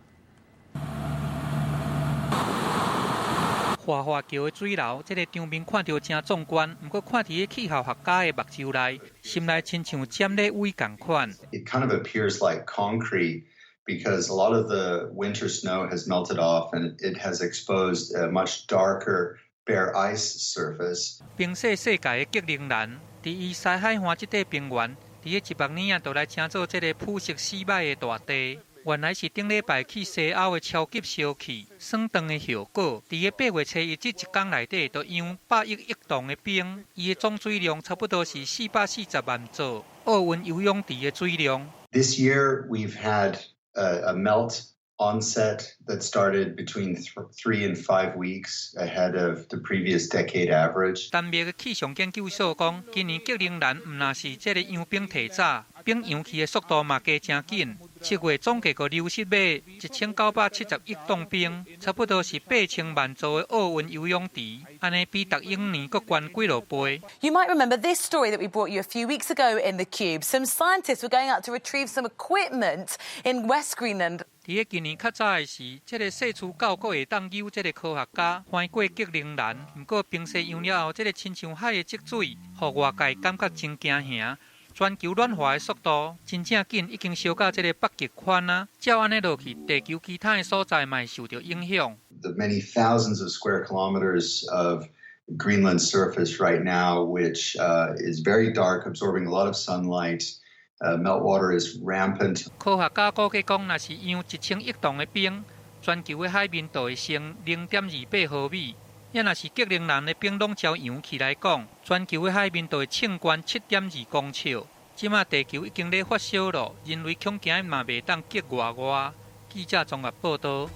嘩嘩叫的水流，這个場面看著誠壯觀。毋過看佇个氣候學家的目睭內，心內親像針咧搲仝款。
It kind of appears like concrete because a lot of the winter snow has melted off and it has exposed a much darker bare ice surface.
冰雪世界的格陵蘭，佇伊西海岸這塊平原，佇咧100年仔就來稱做這个腐蝕死䆀的大地。原來是頂禮拜去西歐的超級燒氣霜凍的後果。佇咧8月初一這一工內底，就溶100億億噸的冰，伊的總水量差不多是440萬座奧運游泳池的水量。
This year we've had a melt onset that started between 3 and 5 weeks ahead of the previous decade average.
丹麥的氣象研究所講，今年格陵蘭毋但是這个溶冰提早，冰溶去的速度嘛加誠緊。7月總計閣流失欲1970億噸冰，差不多是8000萬座的奧運游泳池，按呢比逐往年閣懸幾落倍。
You might remember this story that we brought you a few weeks ago in the Cube. Some scientists were going out to retrieve some equipment in West Greenland.
佇咧今年較早的時，這个社區到閣會當揪這个科學家翻過格陵蘭，毋過冰雪溶了後，這个親像海的積水，予外界感覺真驚嚇。全球暖化的速度真正緊，已經燒到這个北極圈啊！照按呢落去，地球其他的所在嘛會受著影響。
The many thousands of square kilometers of Greenland's surface right now, which is very dark, absorbing a lot of sunlight. Meltwater is rampant.
科學家估計講，若是溶1000億噸的冰，全球的海面就會升0.28毫米。也若是格陵蘭的冰攏焦溶起來講，全球的海面就會升懸7.2公尺。這馬地球已經咧發燒咯，人類恐驚嘛袂當激外外。記者綜合報道。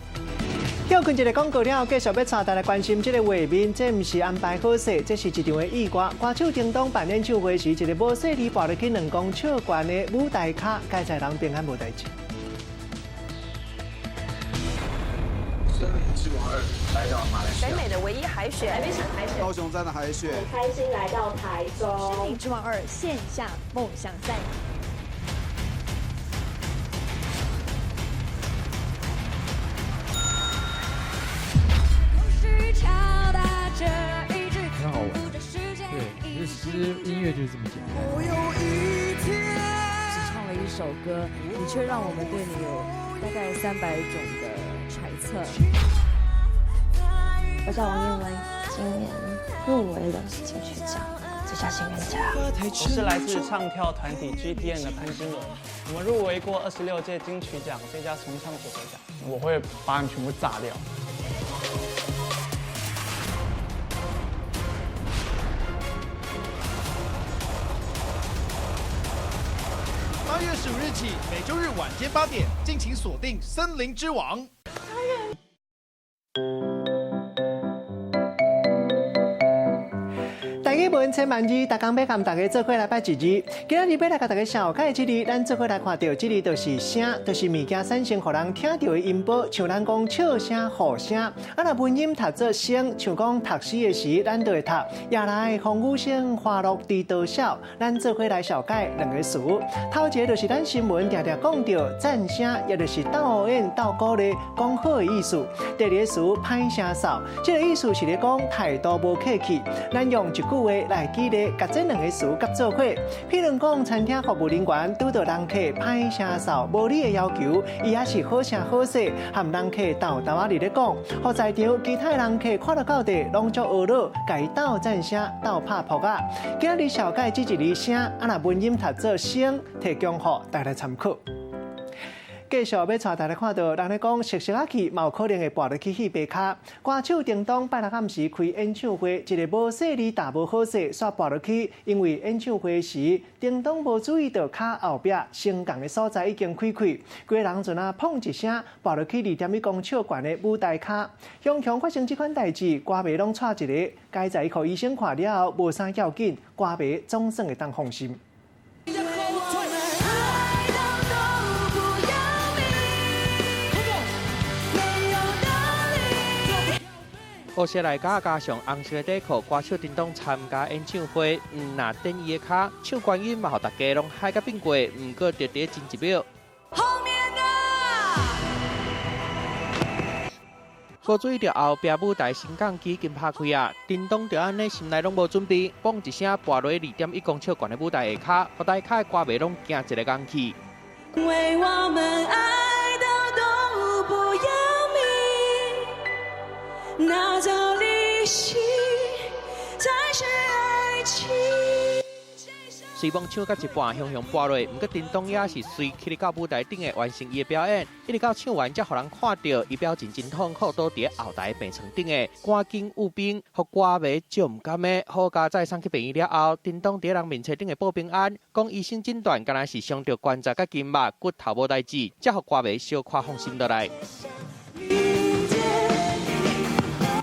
歇睏一个廣告了後，繼續欲帶大家關心這个畫面，這毋是安排好勢，這是一場的意外。歌手叮當辦演唱會時，一个無細膩跋落去2公尺懸的舞台跤，佳哉人平安無代誌。
森林之王2來到馬來西亞，
北美的唯一海選，台北市海選，
高雄站的海選，
很開心來到台中。森林之王2線下夢想賽。
很好玩，對，其實音樂就是這麼簡單。
只唱了一首歌，你卻讓我們對你有大概300種的揣測。
我叫王彥文，今年入圍了金曲獎最佳新人獎。
我是來自唱跳團體 GTM 的潘金倫，我們入圍過26屆金曲獎最佳重唱組合獎。我會把你全部炸掉。
15日起，每周日晚間8點，敬請鎖定《森林之王》。
台語文千萬字，逐工欲共大家做伙來拜一字。今仔日欲來共大家紹介這字，咱做伙來看著，這字就是聲，就是物件產生予人聽著的音波，像咱講笑聲、雨聲。啊，若文音讀做聲，像講讀詩的時，咱就會讀。夜來風雨聲，花落知多少。咱做伙來紹介兩個詞。頭一個就是咱新聞定定講著讚聲，也就是鬥演鬥鼓勵、講好的意思。第二個詞歹聲掃，這個意思是咧講態度無客氣。咱用一句話來舉例，共這兩個詞合做伙。譬如講，餐廳服務人員拄著人客歹聲掃，無理的要求，伊也是好聲好勢，和人客鬥鬥仔佇咧講，予在場其他人客看著到底攏足懊惱，共伊鬥讚聲、鬥拍噗仔。今仔日紹介這一字聲，啊若文音讀做聲，提供予大家參考。繼續欲帶大家看著，人咧講熟熟仔去，嘛有可能會跋落去戲爬跤。歌手叮當拜六暗時開演唱會，一个無細膩打無好勢，煞跋落去。因為演唱會時，叮當無注意著跤後壁升降的所在已經開開，規个人陣啊砰一聲跋落去2.1公尺懸的舞台跤。雄雄發生這款代誌，歌迷攏掣一个，佳哉醫科醫生看了後無啥要緊，歌迷總算會當放心。
烏色內甲加上紅色的底褲，歌手叮當參加演唱會，毋若踮伊的跤，唱觀音嘛，予大家攏嗨甲變過，毋過著佇真一秒。無注意著後壁舞台升降機已經拍開啊！叮當就按呢心內攏無準備，嘣一聲跋落2.1公尺懸的舞台下跤，予台跤的歌迷攏驚一个硬去。
為我們愛到都不要命，那叫理性才是愛情。
雖罔唱到一半，雄雄跋落，毋過叮當也是隨起佇到舞台頂的完成伊的表演，一直到唱完才予人看著伊表情真痛苦，倒佇後台病床頂的，趕緊救兵，予歌迷足毋甘的，好佳哉送去病院了後，叮當佇人面冊頂的報平安，講醫生診斷敢若是傷著關節佮筋肉，骨頭無代誌，才予歌迷小可放心落來。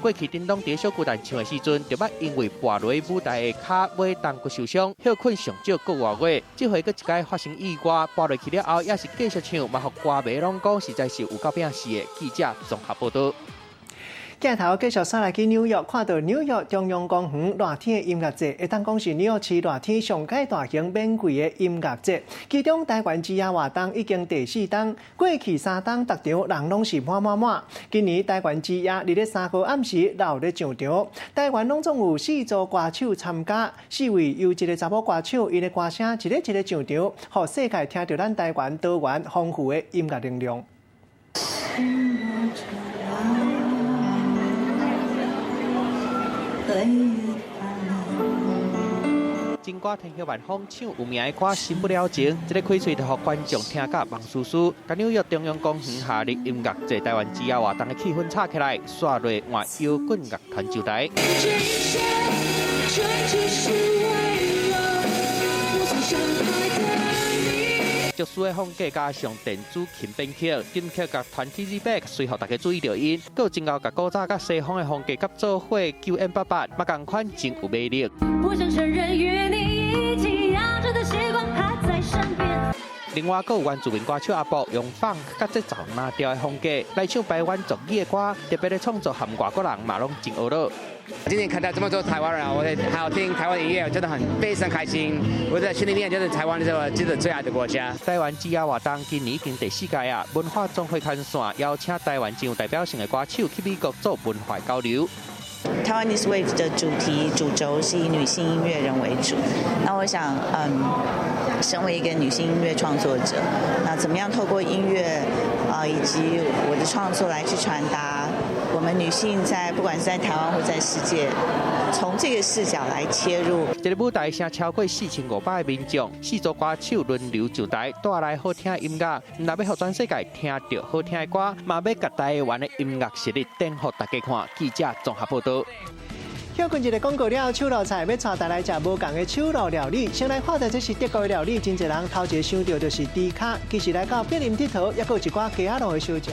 過去叮當佇小巨蛋唱的時陣，就捌因為跋落舞台下跤尾胴骨受傷，歇睏上少個外月。這回閣一擺發生意外，跋落去了後，也是繼續唱，嘛予歌迷攏講實在是有夠拚死的。記者綜合報導。
鏡頭繼續煞來去紐約，看著紐約中央公園熱天的音樂節，會當講是紐約市熱天上蓋大型免費的音樂節。其中台灣之夜活動已經第四冬，過去三冬逐場人攏是滿滿滿。今年台灣之夜佇咧3號暗時鬧咧上場，台灣攏總有四組歌手參加，四位優質的查某歌手，𪜶的歌聲一个一个上場，予世界聽著咱台灣多元豐富的音樂能量。
真歌天后万芳唱有名的歌《新不了情》，這个開喙就予觀眾聽甲夢絲絲。共紐約中央公園夏日音樂節台灣之夜活動的氣氛炒起來，煞落換搖滾樂團上台。爵士的風格加上電子琴編曲，金曲樂團 Tizzy Bac 隨予大家注意著𪜶，閣有真𠢕共古早佮西方的風格合做伙9m88，嘛仝款真有魅力。
不想承認與你一起養成的習慣還在身邊。
另外，閣有原住民歌手阿博用放佮節奏藍調的風格來唱排灣族語的歌，特別咧創作和外國人嘛攏真懊惱。
今天看到這麼多台灣人，我還有聽台灣音樂，真的很非常開心。我在心裡面就是台灣是我真的最愛的國家。
台灣之夜活動今年已經第四屆啊，文化總會牽線邀請台灣真有代表性的歌手去美國做文化交流。
Taiwanese Wave 的主題主軸是以女性音樂人為主，那我想，身為一個女性音樂創作者，那怎麼樣透過音樂啊以及我的創作來去傳達我們女性在不管是在台灣或在世界，從這個視角來切入。
這个舞台聲超過4500個民眾，四組歌手輪流上台，帶來好聽的音樂，毋但欲予全世界聽著好聽的歌，嘛欲共台灣的音樂實力展予大家看。記者綜合報導。
歇睏一个廣告了，手路菜欲帶大家來食無仝的手路料理。先來看著這是德國的料理，真濟人頭一个想著就是豬跤。其實來到柏林𨑨迌，猶閣有一寡街仔路的小食。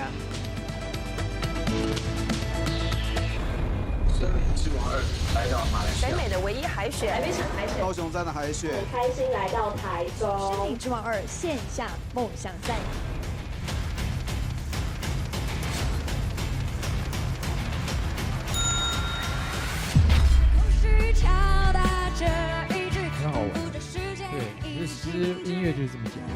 森林之王二來到馬來西亞，
北美的唯一海選，
台北省海選，
高雄站的海選，
很開心來到台中。森林之王二線下夢想賽。
很好玩，對，其實音樂就是這麼簡單。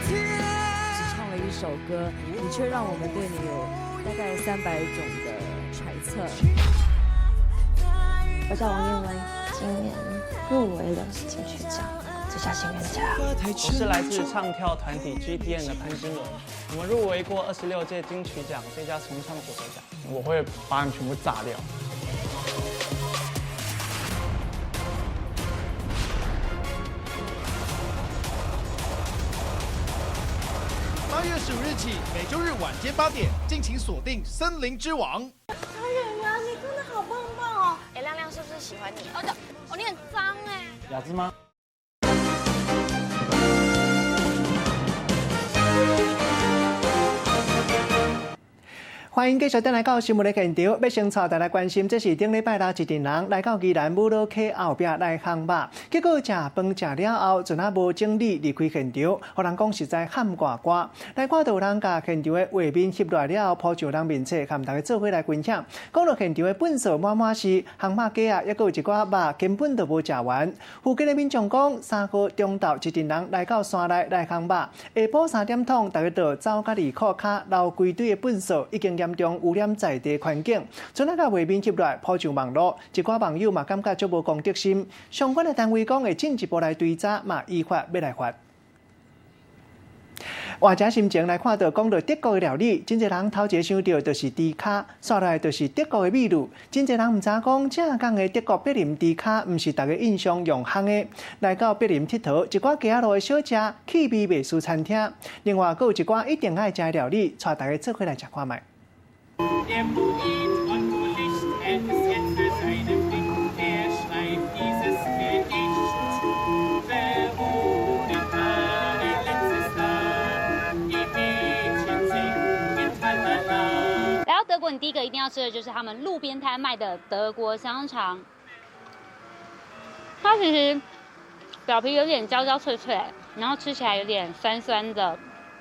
只唱了一首歌，你卻讓我們對你有大概300種的揣測。
我叫王彥威，今年入圍了金曲獎最佳新人獎。
我是來自唱跳團體 GTM 的潘金倫，我們入圍過26屆金曲獎最佳重唱組合獎。我會把你全部炸掉。
8月15日起，每周日晚間8點，敬請鎖定《森林之王》。
小圓圓，你真的好棒棒哦！哎，亮亮是不是喜歡你？哦，哦，你很髒哎。
雅姿嗎？
歡迎繼續轉來到新聞的現場，欲先帶大家關心，這是頂禮拜六一陣人來到宜蘭武魯溪後壁來烘肉，結果食飯食了後，陣仔無整理離開現場，予人講實在喊掛掛。來看到有人共現場的畫面翕落來了後，鋪上人面冊，和大家做伙來分享。講到現場的糞掃滿滿是烘肉架啊，猶閣有一寡肉根本就無食完。附近的民眾講，3號中晝一陣人來到山內來烘肉，下晡3點鐘，大家就走到二褲跤留規堆的糞掃，已經嚴重污染在地環境，陣仔共畫面翕落來，鋪上網路，一寡網友嘛感覺足無公德心。相關的單位講會進一步來追查，嘛依法欲來罰。換隻心情來看著講著德國的料理，真濟人頭一个想著就是豬跤，煞來就是德國的美女。真濟人毋知講正港的德國柏林豬跤，毋是逐家印象用烘的。來到柏林𨑨迌，一寡街仔路的小食、氣味袂輸餐廳，另外閣有一寡一定愛食的料理，帶大家做伙來食看覓。
來到德國，你第一個一定要吃的就是他們路邊攤賣的德國香腸。它其實表皮有點焦焦脆脆，然後吃起來有點酸酸的，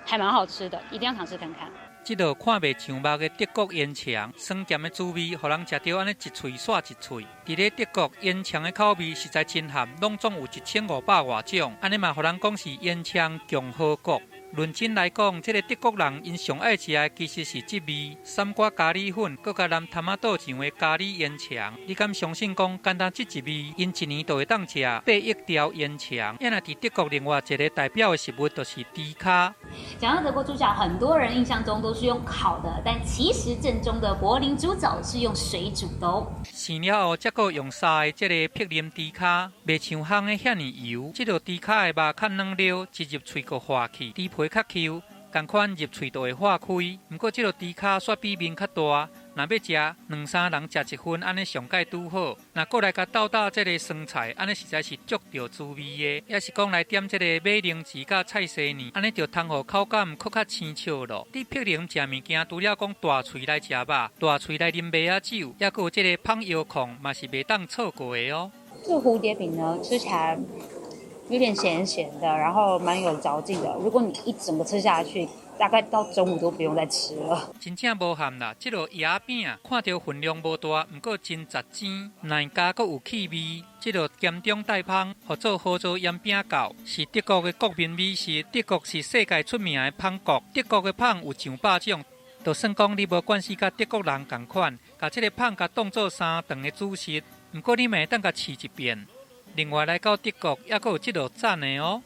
還蠻好吃的，一定要嘗試看看。
這道看袂像肉的德國煙腸，酸鹹的滋味，予人食著按呢一喙煞一喙。佇咧德國，煙腸的口味實在真鹹，攏總有1500外種，按呢嘛，予人講是煙腸共和國。論真來講，這个德國人𪜶上愛食的其實是這味三瓜咖喱粉，閣佮淋頭仔倒醬的咖喱煙腸。你敢相信講，單單這一味，𪜶一年就會當食8億條煙腸？啊若佇德國另外一个代表的食物就是豬跤。
講到德國豬腳，很多人印象中都是用烤的，但其實正宗的柏林豬腳是用水煮的哦。
生了後，才閣用沙的這个柏林豬跤，袂像烘的遐爾油。這个豬跤的肉較軟溜，一入喙就化去，豬皮較 Q，仝款入喙就會化開。毋過這个豬跤煞比面較大，若欲食兩三人食一份，按呢上蓋拄好。若閣來共鬥搭這个酸菜，按呢實在是足著滋味的。抑是講來點這个馬鈴薯佮菜絲呢，按呢就通予口感閣較生笑咯。佇柏林食物件，除了講大喙來食肉，大喙來啉麥仔酒，抑閣有這个芳藥控嘛是袂當錯過的哦。
這個蝴蝶餅呢，吃起來有點鹹鹹的，然後蠻有嚼勁的。如果你一整個吃下去，大概到中午都不用再吃了。
真正無餡啦，這个蚵仔餅看著分量無大，毋過真實鮮，內加閣有氣味。這个鹹中帶芳，號做好做鹽餅餃，是德國的國民美食。德國是世界出名的芳國，德國的芳有上百種，就算講你無慣勢佮德國人仝款，共這个芳共當做三頓的主食，毋過你嘛會當共試一遍。另外來到德國，猶閣有這道讚的哦。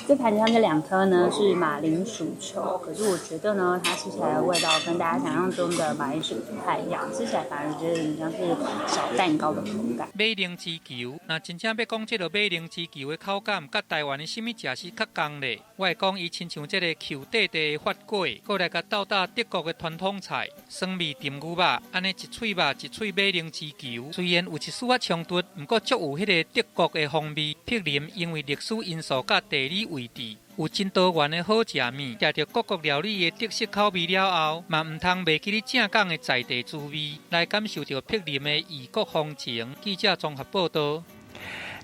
这盘子上这两颗呢是马铃薯球，可是我觉得呢，它吃起来的味道跟大家想象中的马铃薯不太一样，吃起来反而觉得很像是小蛋糕的口感。
美玲之球，若真正欲讲这个美玲之球的口感，佮台湾的啥物食食较仝咧？我会讲伊亲像这个 Q 块块的法粿，阁来共斗搭德国的传统菜酸味甜牛肉，按呢一喙肉一喙美玲之球，虽然有一丝仔冲突，毋过足有彼个德国的风味。柏林因为历史因素佮地理位置，有真多元的好食物，食著各国料理的特色口味了后，嘛毋通袂记得正港的在地滋味，来感受著柏林的异国风情。记者综合报道。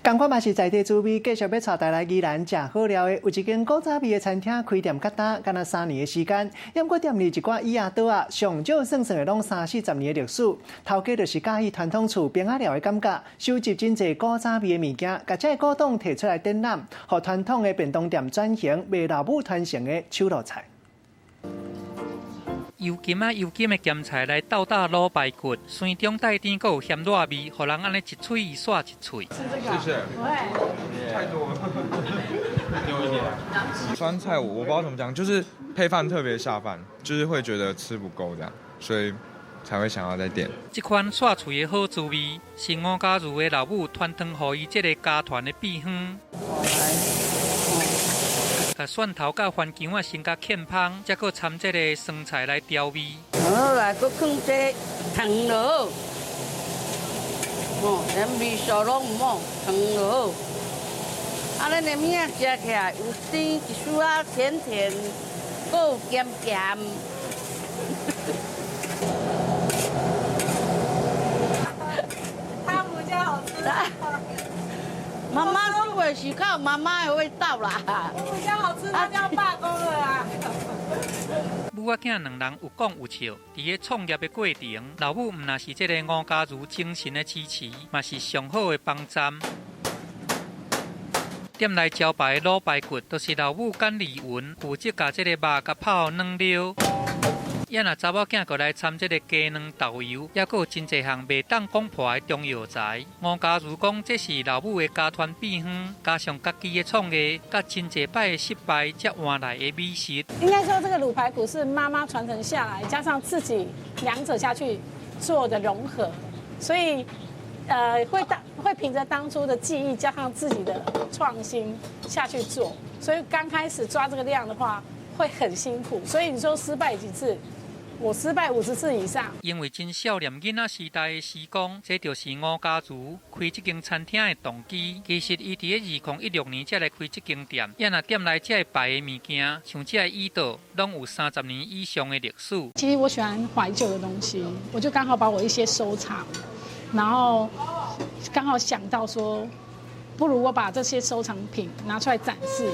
仝款嘛是在地滋味，继续欲𤆬大家来宜兰食好料的，有一间古早味的餐厅开店较今，敢若3年的时间，毋过店里一寡椅仔桌仔，上少算算的拢三四十年的历史。头家就是佮意传统厝边仔料的感觉，收集真济古早味的物件，共这个古董提出来展览，予传统的便当店转型卖老母传承的手路菜。
油甘仔油甘的咸菜来斗搭卤排骨，酸中带甜，阁有咸热味，予人按呢一喙煞一喙。
吃这个，谢谢。太多了，给我一点。
酸菜我不知道怎么讲，就是配饭特别下饭，就是会觉得吃不够这样，所以才会想要再点。
这款煞喙的好滋味，是吴家如的老母传承予伊这个家传的秘方。共蒜头佮番姜仔先共劵芳，才阁掺这个酸菜来调味。
好来，阁放这糖落，哦，连味素拢毋好，糖落。啊，咱的物仔食起来有甜一丝仔甜甜，阁有咸咸。
汤比较好吃。
妈妈煮的是较有妈妈的味道啦。
我比较好吃，那就要罢工了啦。
母仔囝两人有讲有笑，伫咧创业的过程，老母毋但是这个吴家如精神的支持，嘛是上好的帮站。店内招牌卤排骨，就是老母简丽云负责共这个肉共泡软了。也若查某囝阁来掺这个鸡卵豆油，犹阁有真济项袂当讲破的中药材。吴家如讲，这是老母的家传秘方，加上家己的创业，佮真济摆的失败，才换来的美食。
应该说，这个卤排骨是妈妈传承下来，加上自己两者下去做的融合，所以，会凭着当初的记忆，加上自己的创新下去做，所以刚开始抓这个量的话，会很辛苦。所以你说失败几次？我失败50次以上。
因为真少年囡仔时代的时光，这就是吴家如开这间餐厅的动机。其实伊伫咧2016年才来开这间店，也若店内这摆的物件，像这个椅桌，拢有30年以上的历史。
其实我喜欢怀旧的东西，我就刚好把我一些收藏，然后刚好想到说，不如我把这些收藏品拿出来展示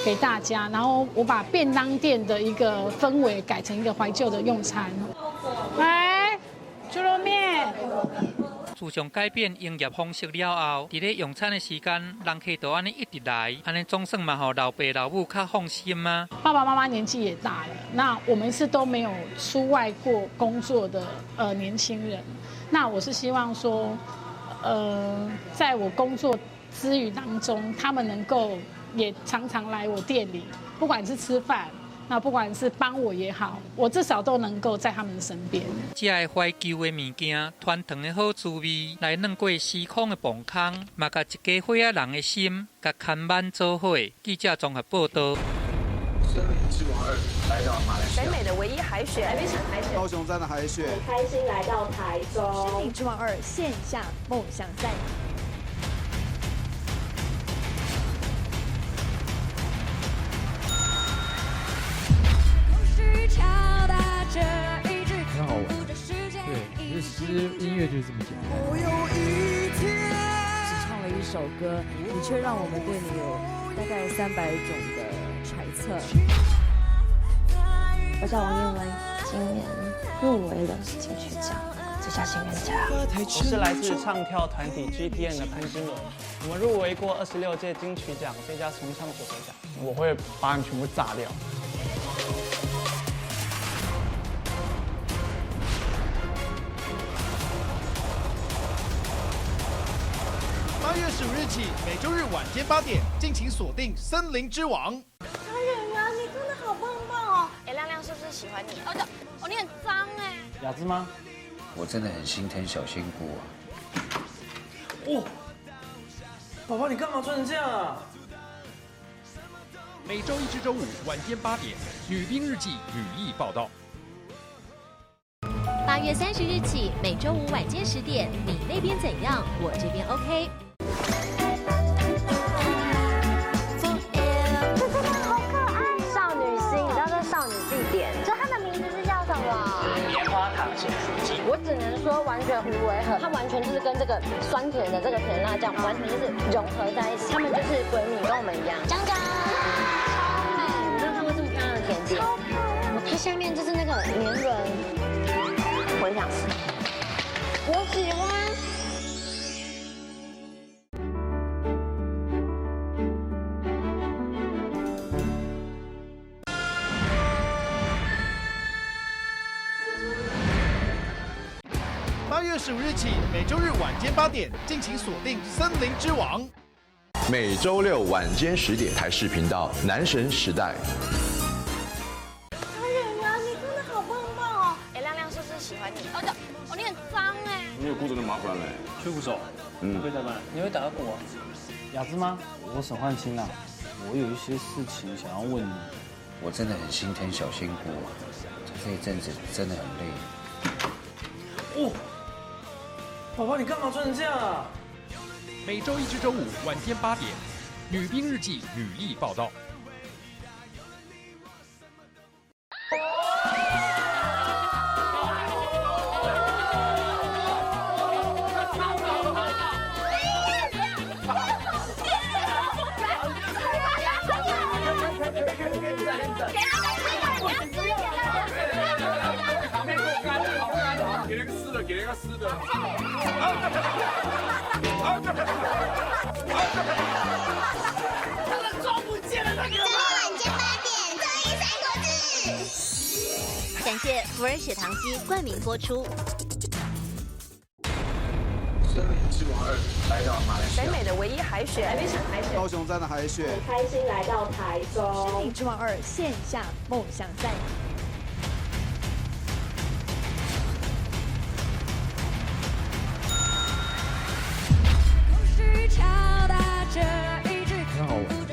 给大家，然后我把便当店的一个氛围改成一个怀旧的用餐。来，猪肉面。
自从改变营业方式了后，伫咧用餐的时间，人客就按呢一直来，按呢总算嘛，予老爸老母较放心啊。
爸爸妈妈年纪也大了，那我们是都没有出外过工作的年轻人，那我是希望说，在我工作之余当中，他们能够也常常来我店里，不管是吃饭，那不管是帮我也好，我至少都能够在他们身边。
这个怀旧的物件，传承的好滋味，来转过时空的磅空，嘛共一家伙仔人的心，共牵挽做伙。记者综合报道。
森林之王2来到马来西亚，
北美的唯一海选，台北省海选，
高雄站的海选，
很开心来到台中。森林之王2线下梦想赛。
很好玩，对，就是音乐就是这么简单。
只唱了一首歌，你却让我们对你有大概300种的揣测。
我叫王彦文，今年入围了金曲奖最佳新人奖。
我是来自唱跳团体 GTN 的潘金伦，我们入围过26届金曲奖最佳重唱组合奖。我会把你全部炸掉。
8月15日起，每周日晚间8点，敬请锁定《森林之王》。
小圆圆，你真的好棒棒哦！哎，亮亮是不是喜欢你？哦，你很脏哎。
雅芝吗？
我真的很心疼小仙姑啊。
哦，宝宝，你干嘛穿成这样啊？
每周一至周五晚间8点，《女兵日记》女力报道。
8月30日起，每周五晚间10点，你那边怎样，我这边 OK。
这真的好可爱，少女心，你知道这少女必点，这它的名字是叫什么？
棉花糖咸酥鸡。
我只能说完全无违和，它完全就是跟这个酸甜的这个甜辣酱完全就是融合在一起，他们就是闺蜜，跟我们一样。江江，超美，我没有看过这么漂亮的甜点。
超漂亮，
它下面就是那个绵软。我想吃，我喜欢。
8月15日起，每周日晚间8点，敬请锁定《森林之王》。
每周六晚间10点，台视频道《男神时代》。
哦，你很脏哎！
你有顾着那麻烦嘞，
吹鼓手，嗯，会代班，你会打鼓啊？雅芝吗？我沈焕清啊，我有一些事情想要问你。
我真的很心疼小仙姑啊，这一阵子真的很累。
哦，宝宝，你干嘛穿成这样啊？
每周一至周五晚间8点，《女兵日记》女力报道。
给那个湿的。
他的妆不见了，他给我。
周六晚间8点，综艺三国志。
感谢福尔血糖机冠名播出。
森林之王2来到马来西亚，
北美的唯一海选，
海选，
高雄站的海选，
很开心来到台中。
森林之王2线下梦想赛。
很好玩，对，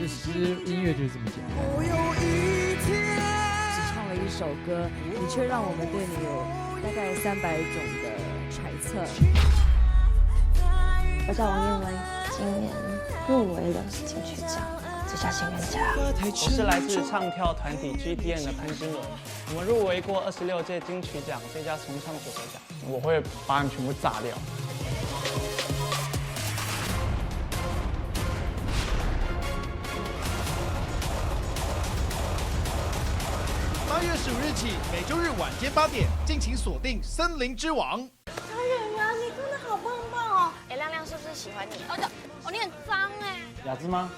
其实音乐就是这么简单。
只唱了一首歌，你却让我们对你有大概300种的揣测。
我叫王彦威，今年入围了金曲奖最佳新人奖。
我是来自唱跳团体 GTN 的潘金伦，我们入围过26届金曲奖最佳重唱组合奖。
我会把你全部炸掉。
8月15日起，每周日晚间8点，敬请锁定《森林之王》。
小圆圆，你真的好棒棒哦！哎，亮亮是不是喜欢你？哦，你很脏哎。
雅芝吗？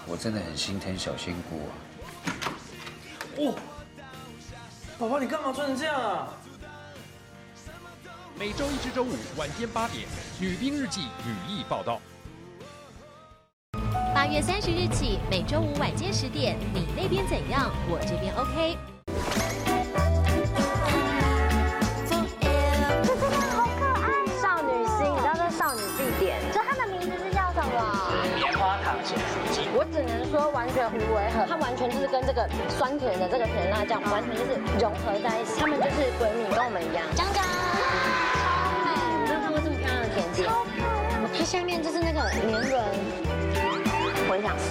我真的很心疼小仙姑啊。
哦，宝宝，你干嘛穿成这样啊？
每周一至周五晚间8点，《女兵日记》女力报道。
8月30日起，每周五晚间10点，你那边怎样，我这边 OK。
这真的好可爱，少女心，你知道这少女必点，这它的名字是叫什么？
棉花糖咸酥鸡。
我只能说完全无违和，它完全就是跟这个酸甜的这个甜辣酱完全就是融合在一起，他们就是闺蜜，跟我们一样。
江江，超美，
我没有看过这么漂亮的甜点。
超漂亮，
它下面就是那个绵软，我很想吃，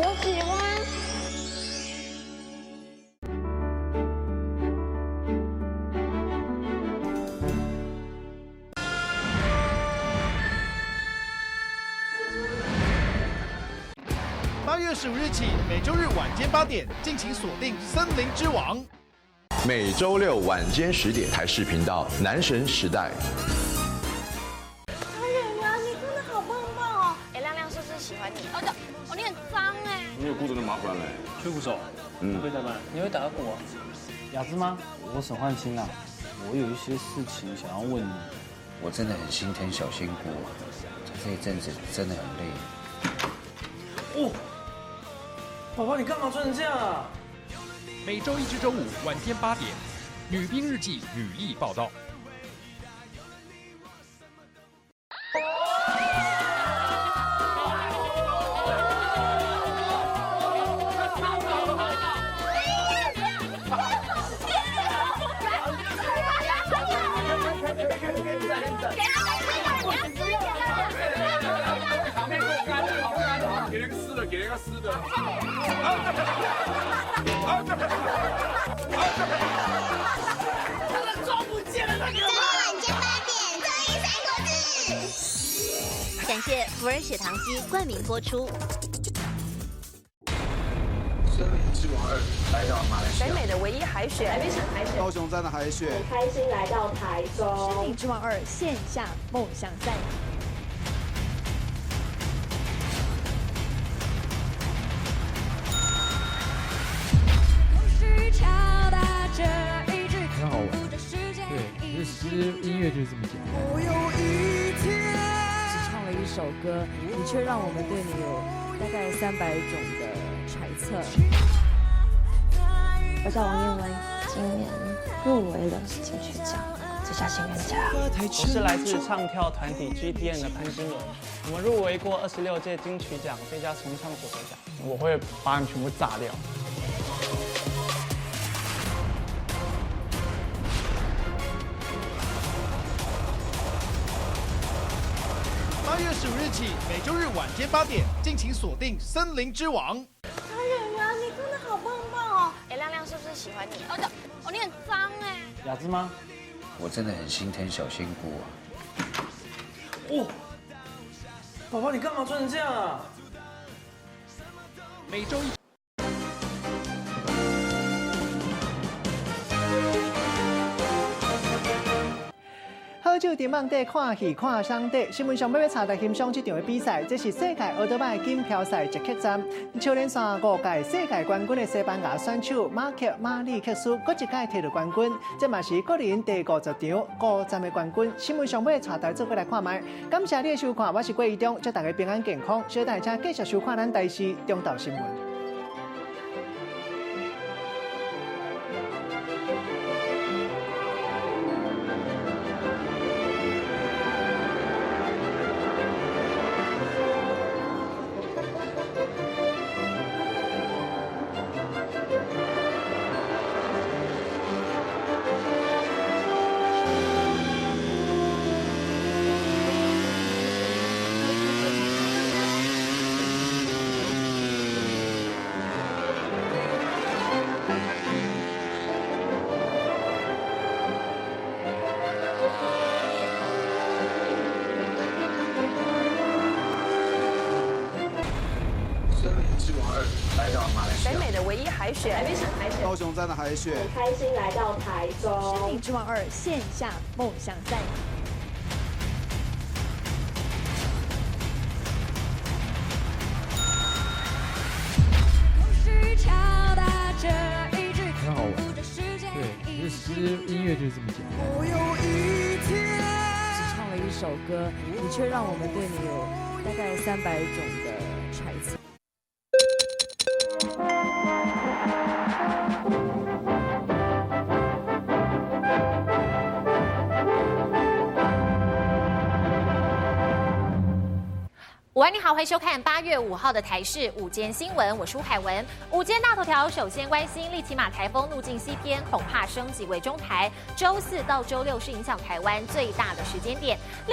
我喜欢。
8月15日起，每周日晚间8点，敬请锁定《森林之王》。
每周六晚间10点，台视频道《男神时代》。
小圆圆，你真的好棒棒哦！哎，亮亮是不是喜欢你？哦，你很脏哎。
你有顾着那麻烦嘞，
吹鼓手，嗯，会代班，你会打鼓啊？雅芝吗？我沈焕清啊，我有一些事情想要问你。
我真的很心疼小仙姑啊，这一阵子真的很累。
哦，宝宝，你干嘛穿成这样啊？
每周一至周五晚间8点，《女兵日记》女力报道。
给那个湿的。
他的装不见了，那个。
周六晚间8点，综艺三国志。
感谢福尔血糖机冠名播出。
森林之王2来到马来西亚，
北美的唯一海选，
海选，
高雄站的海选，
很开心来到台中。
森林之王2线下梦想赛。
很好玩，对，其实音乐就是这么简单。
只唱了一首歌，你却让我们对你有大概300种的揣测。
我叫王彦威，今年入围了金曲奖最佳新人奖。
我是来自唱跳团体 GDN 的潘金伦，我们入围过26届金曲奖最佳重唱组合奖。
我会把你全部炸掉。
8月15日起，每周日晚间8点，敬请锁定《森林之王》。
小圆圆，你真的好棒棒哦！哎，亮亮是不是喜欢你？哦，哦，你很脏哎。
雅芝吗？
我真的很心疼小仙姑啊。
哦，宝宝，你干嘛穿成这样啊？
每周一。
好酒伫网底看戏看相底，新闻上要查来欣赏这场的比赛，这是世界奥特曼锦标赛捷克站，超连续5届世界冠军的西班牙选手马克马里克斯，阁一届摕到冠军，这嘛是个人第50场5站的冠军。新闻上要带大家做伙来看觅，感谢你的收看，我是郭怡中，祝大家平安健康，小等下继续收看咱台视中昼新闻。
北美的唯一海选，海选，
高雄站的海选，
很开心来到台中。
森林之王2线下梦想赛。
很好玩，对，其实音乐就是这么简单。
只唱了一首歌，你却让我们对你有大概300种的揣测。
午安，你好，欢迎收看8月5号的台视午间新闻，我是吴凯文。午间大头条，首先关心利奇马台风路径西偏，恐怕升级为中台。周四到周六是影响台湾最大的时间点。另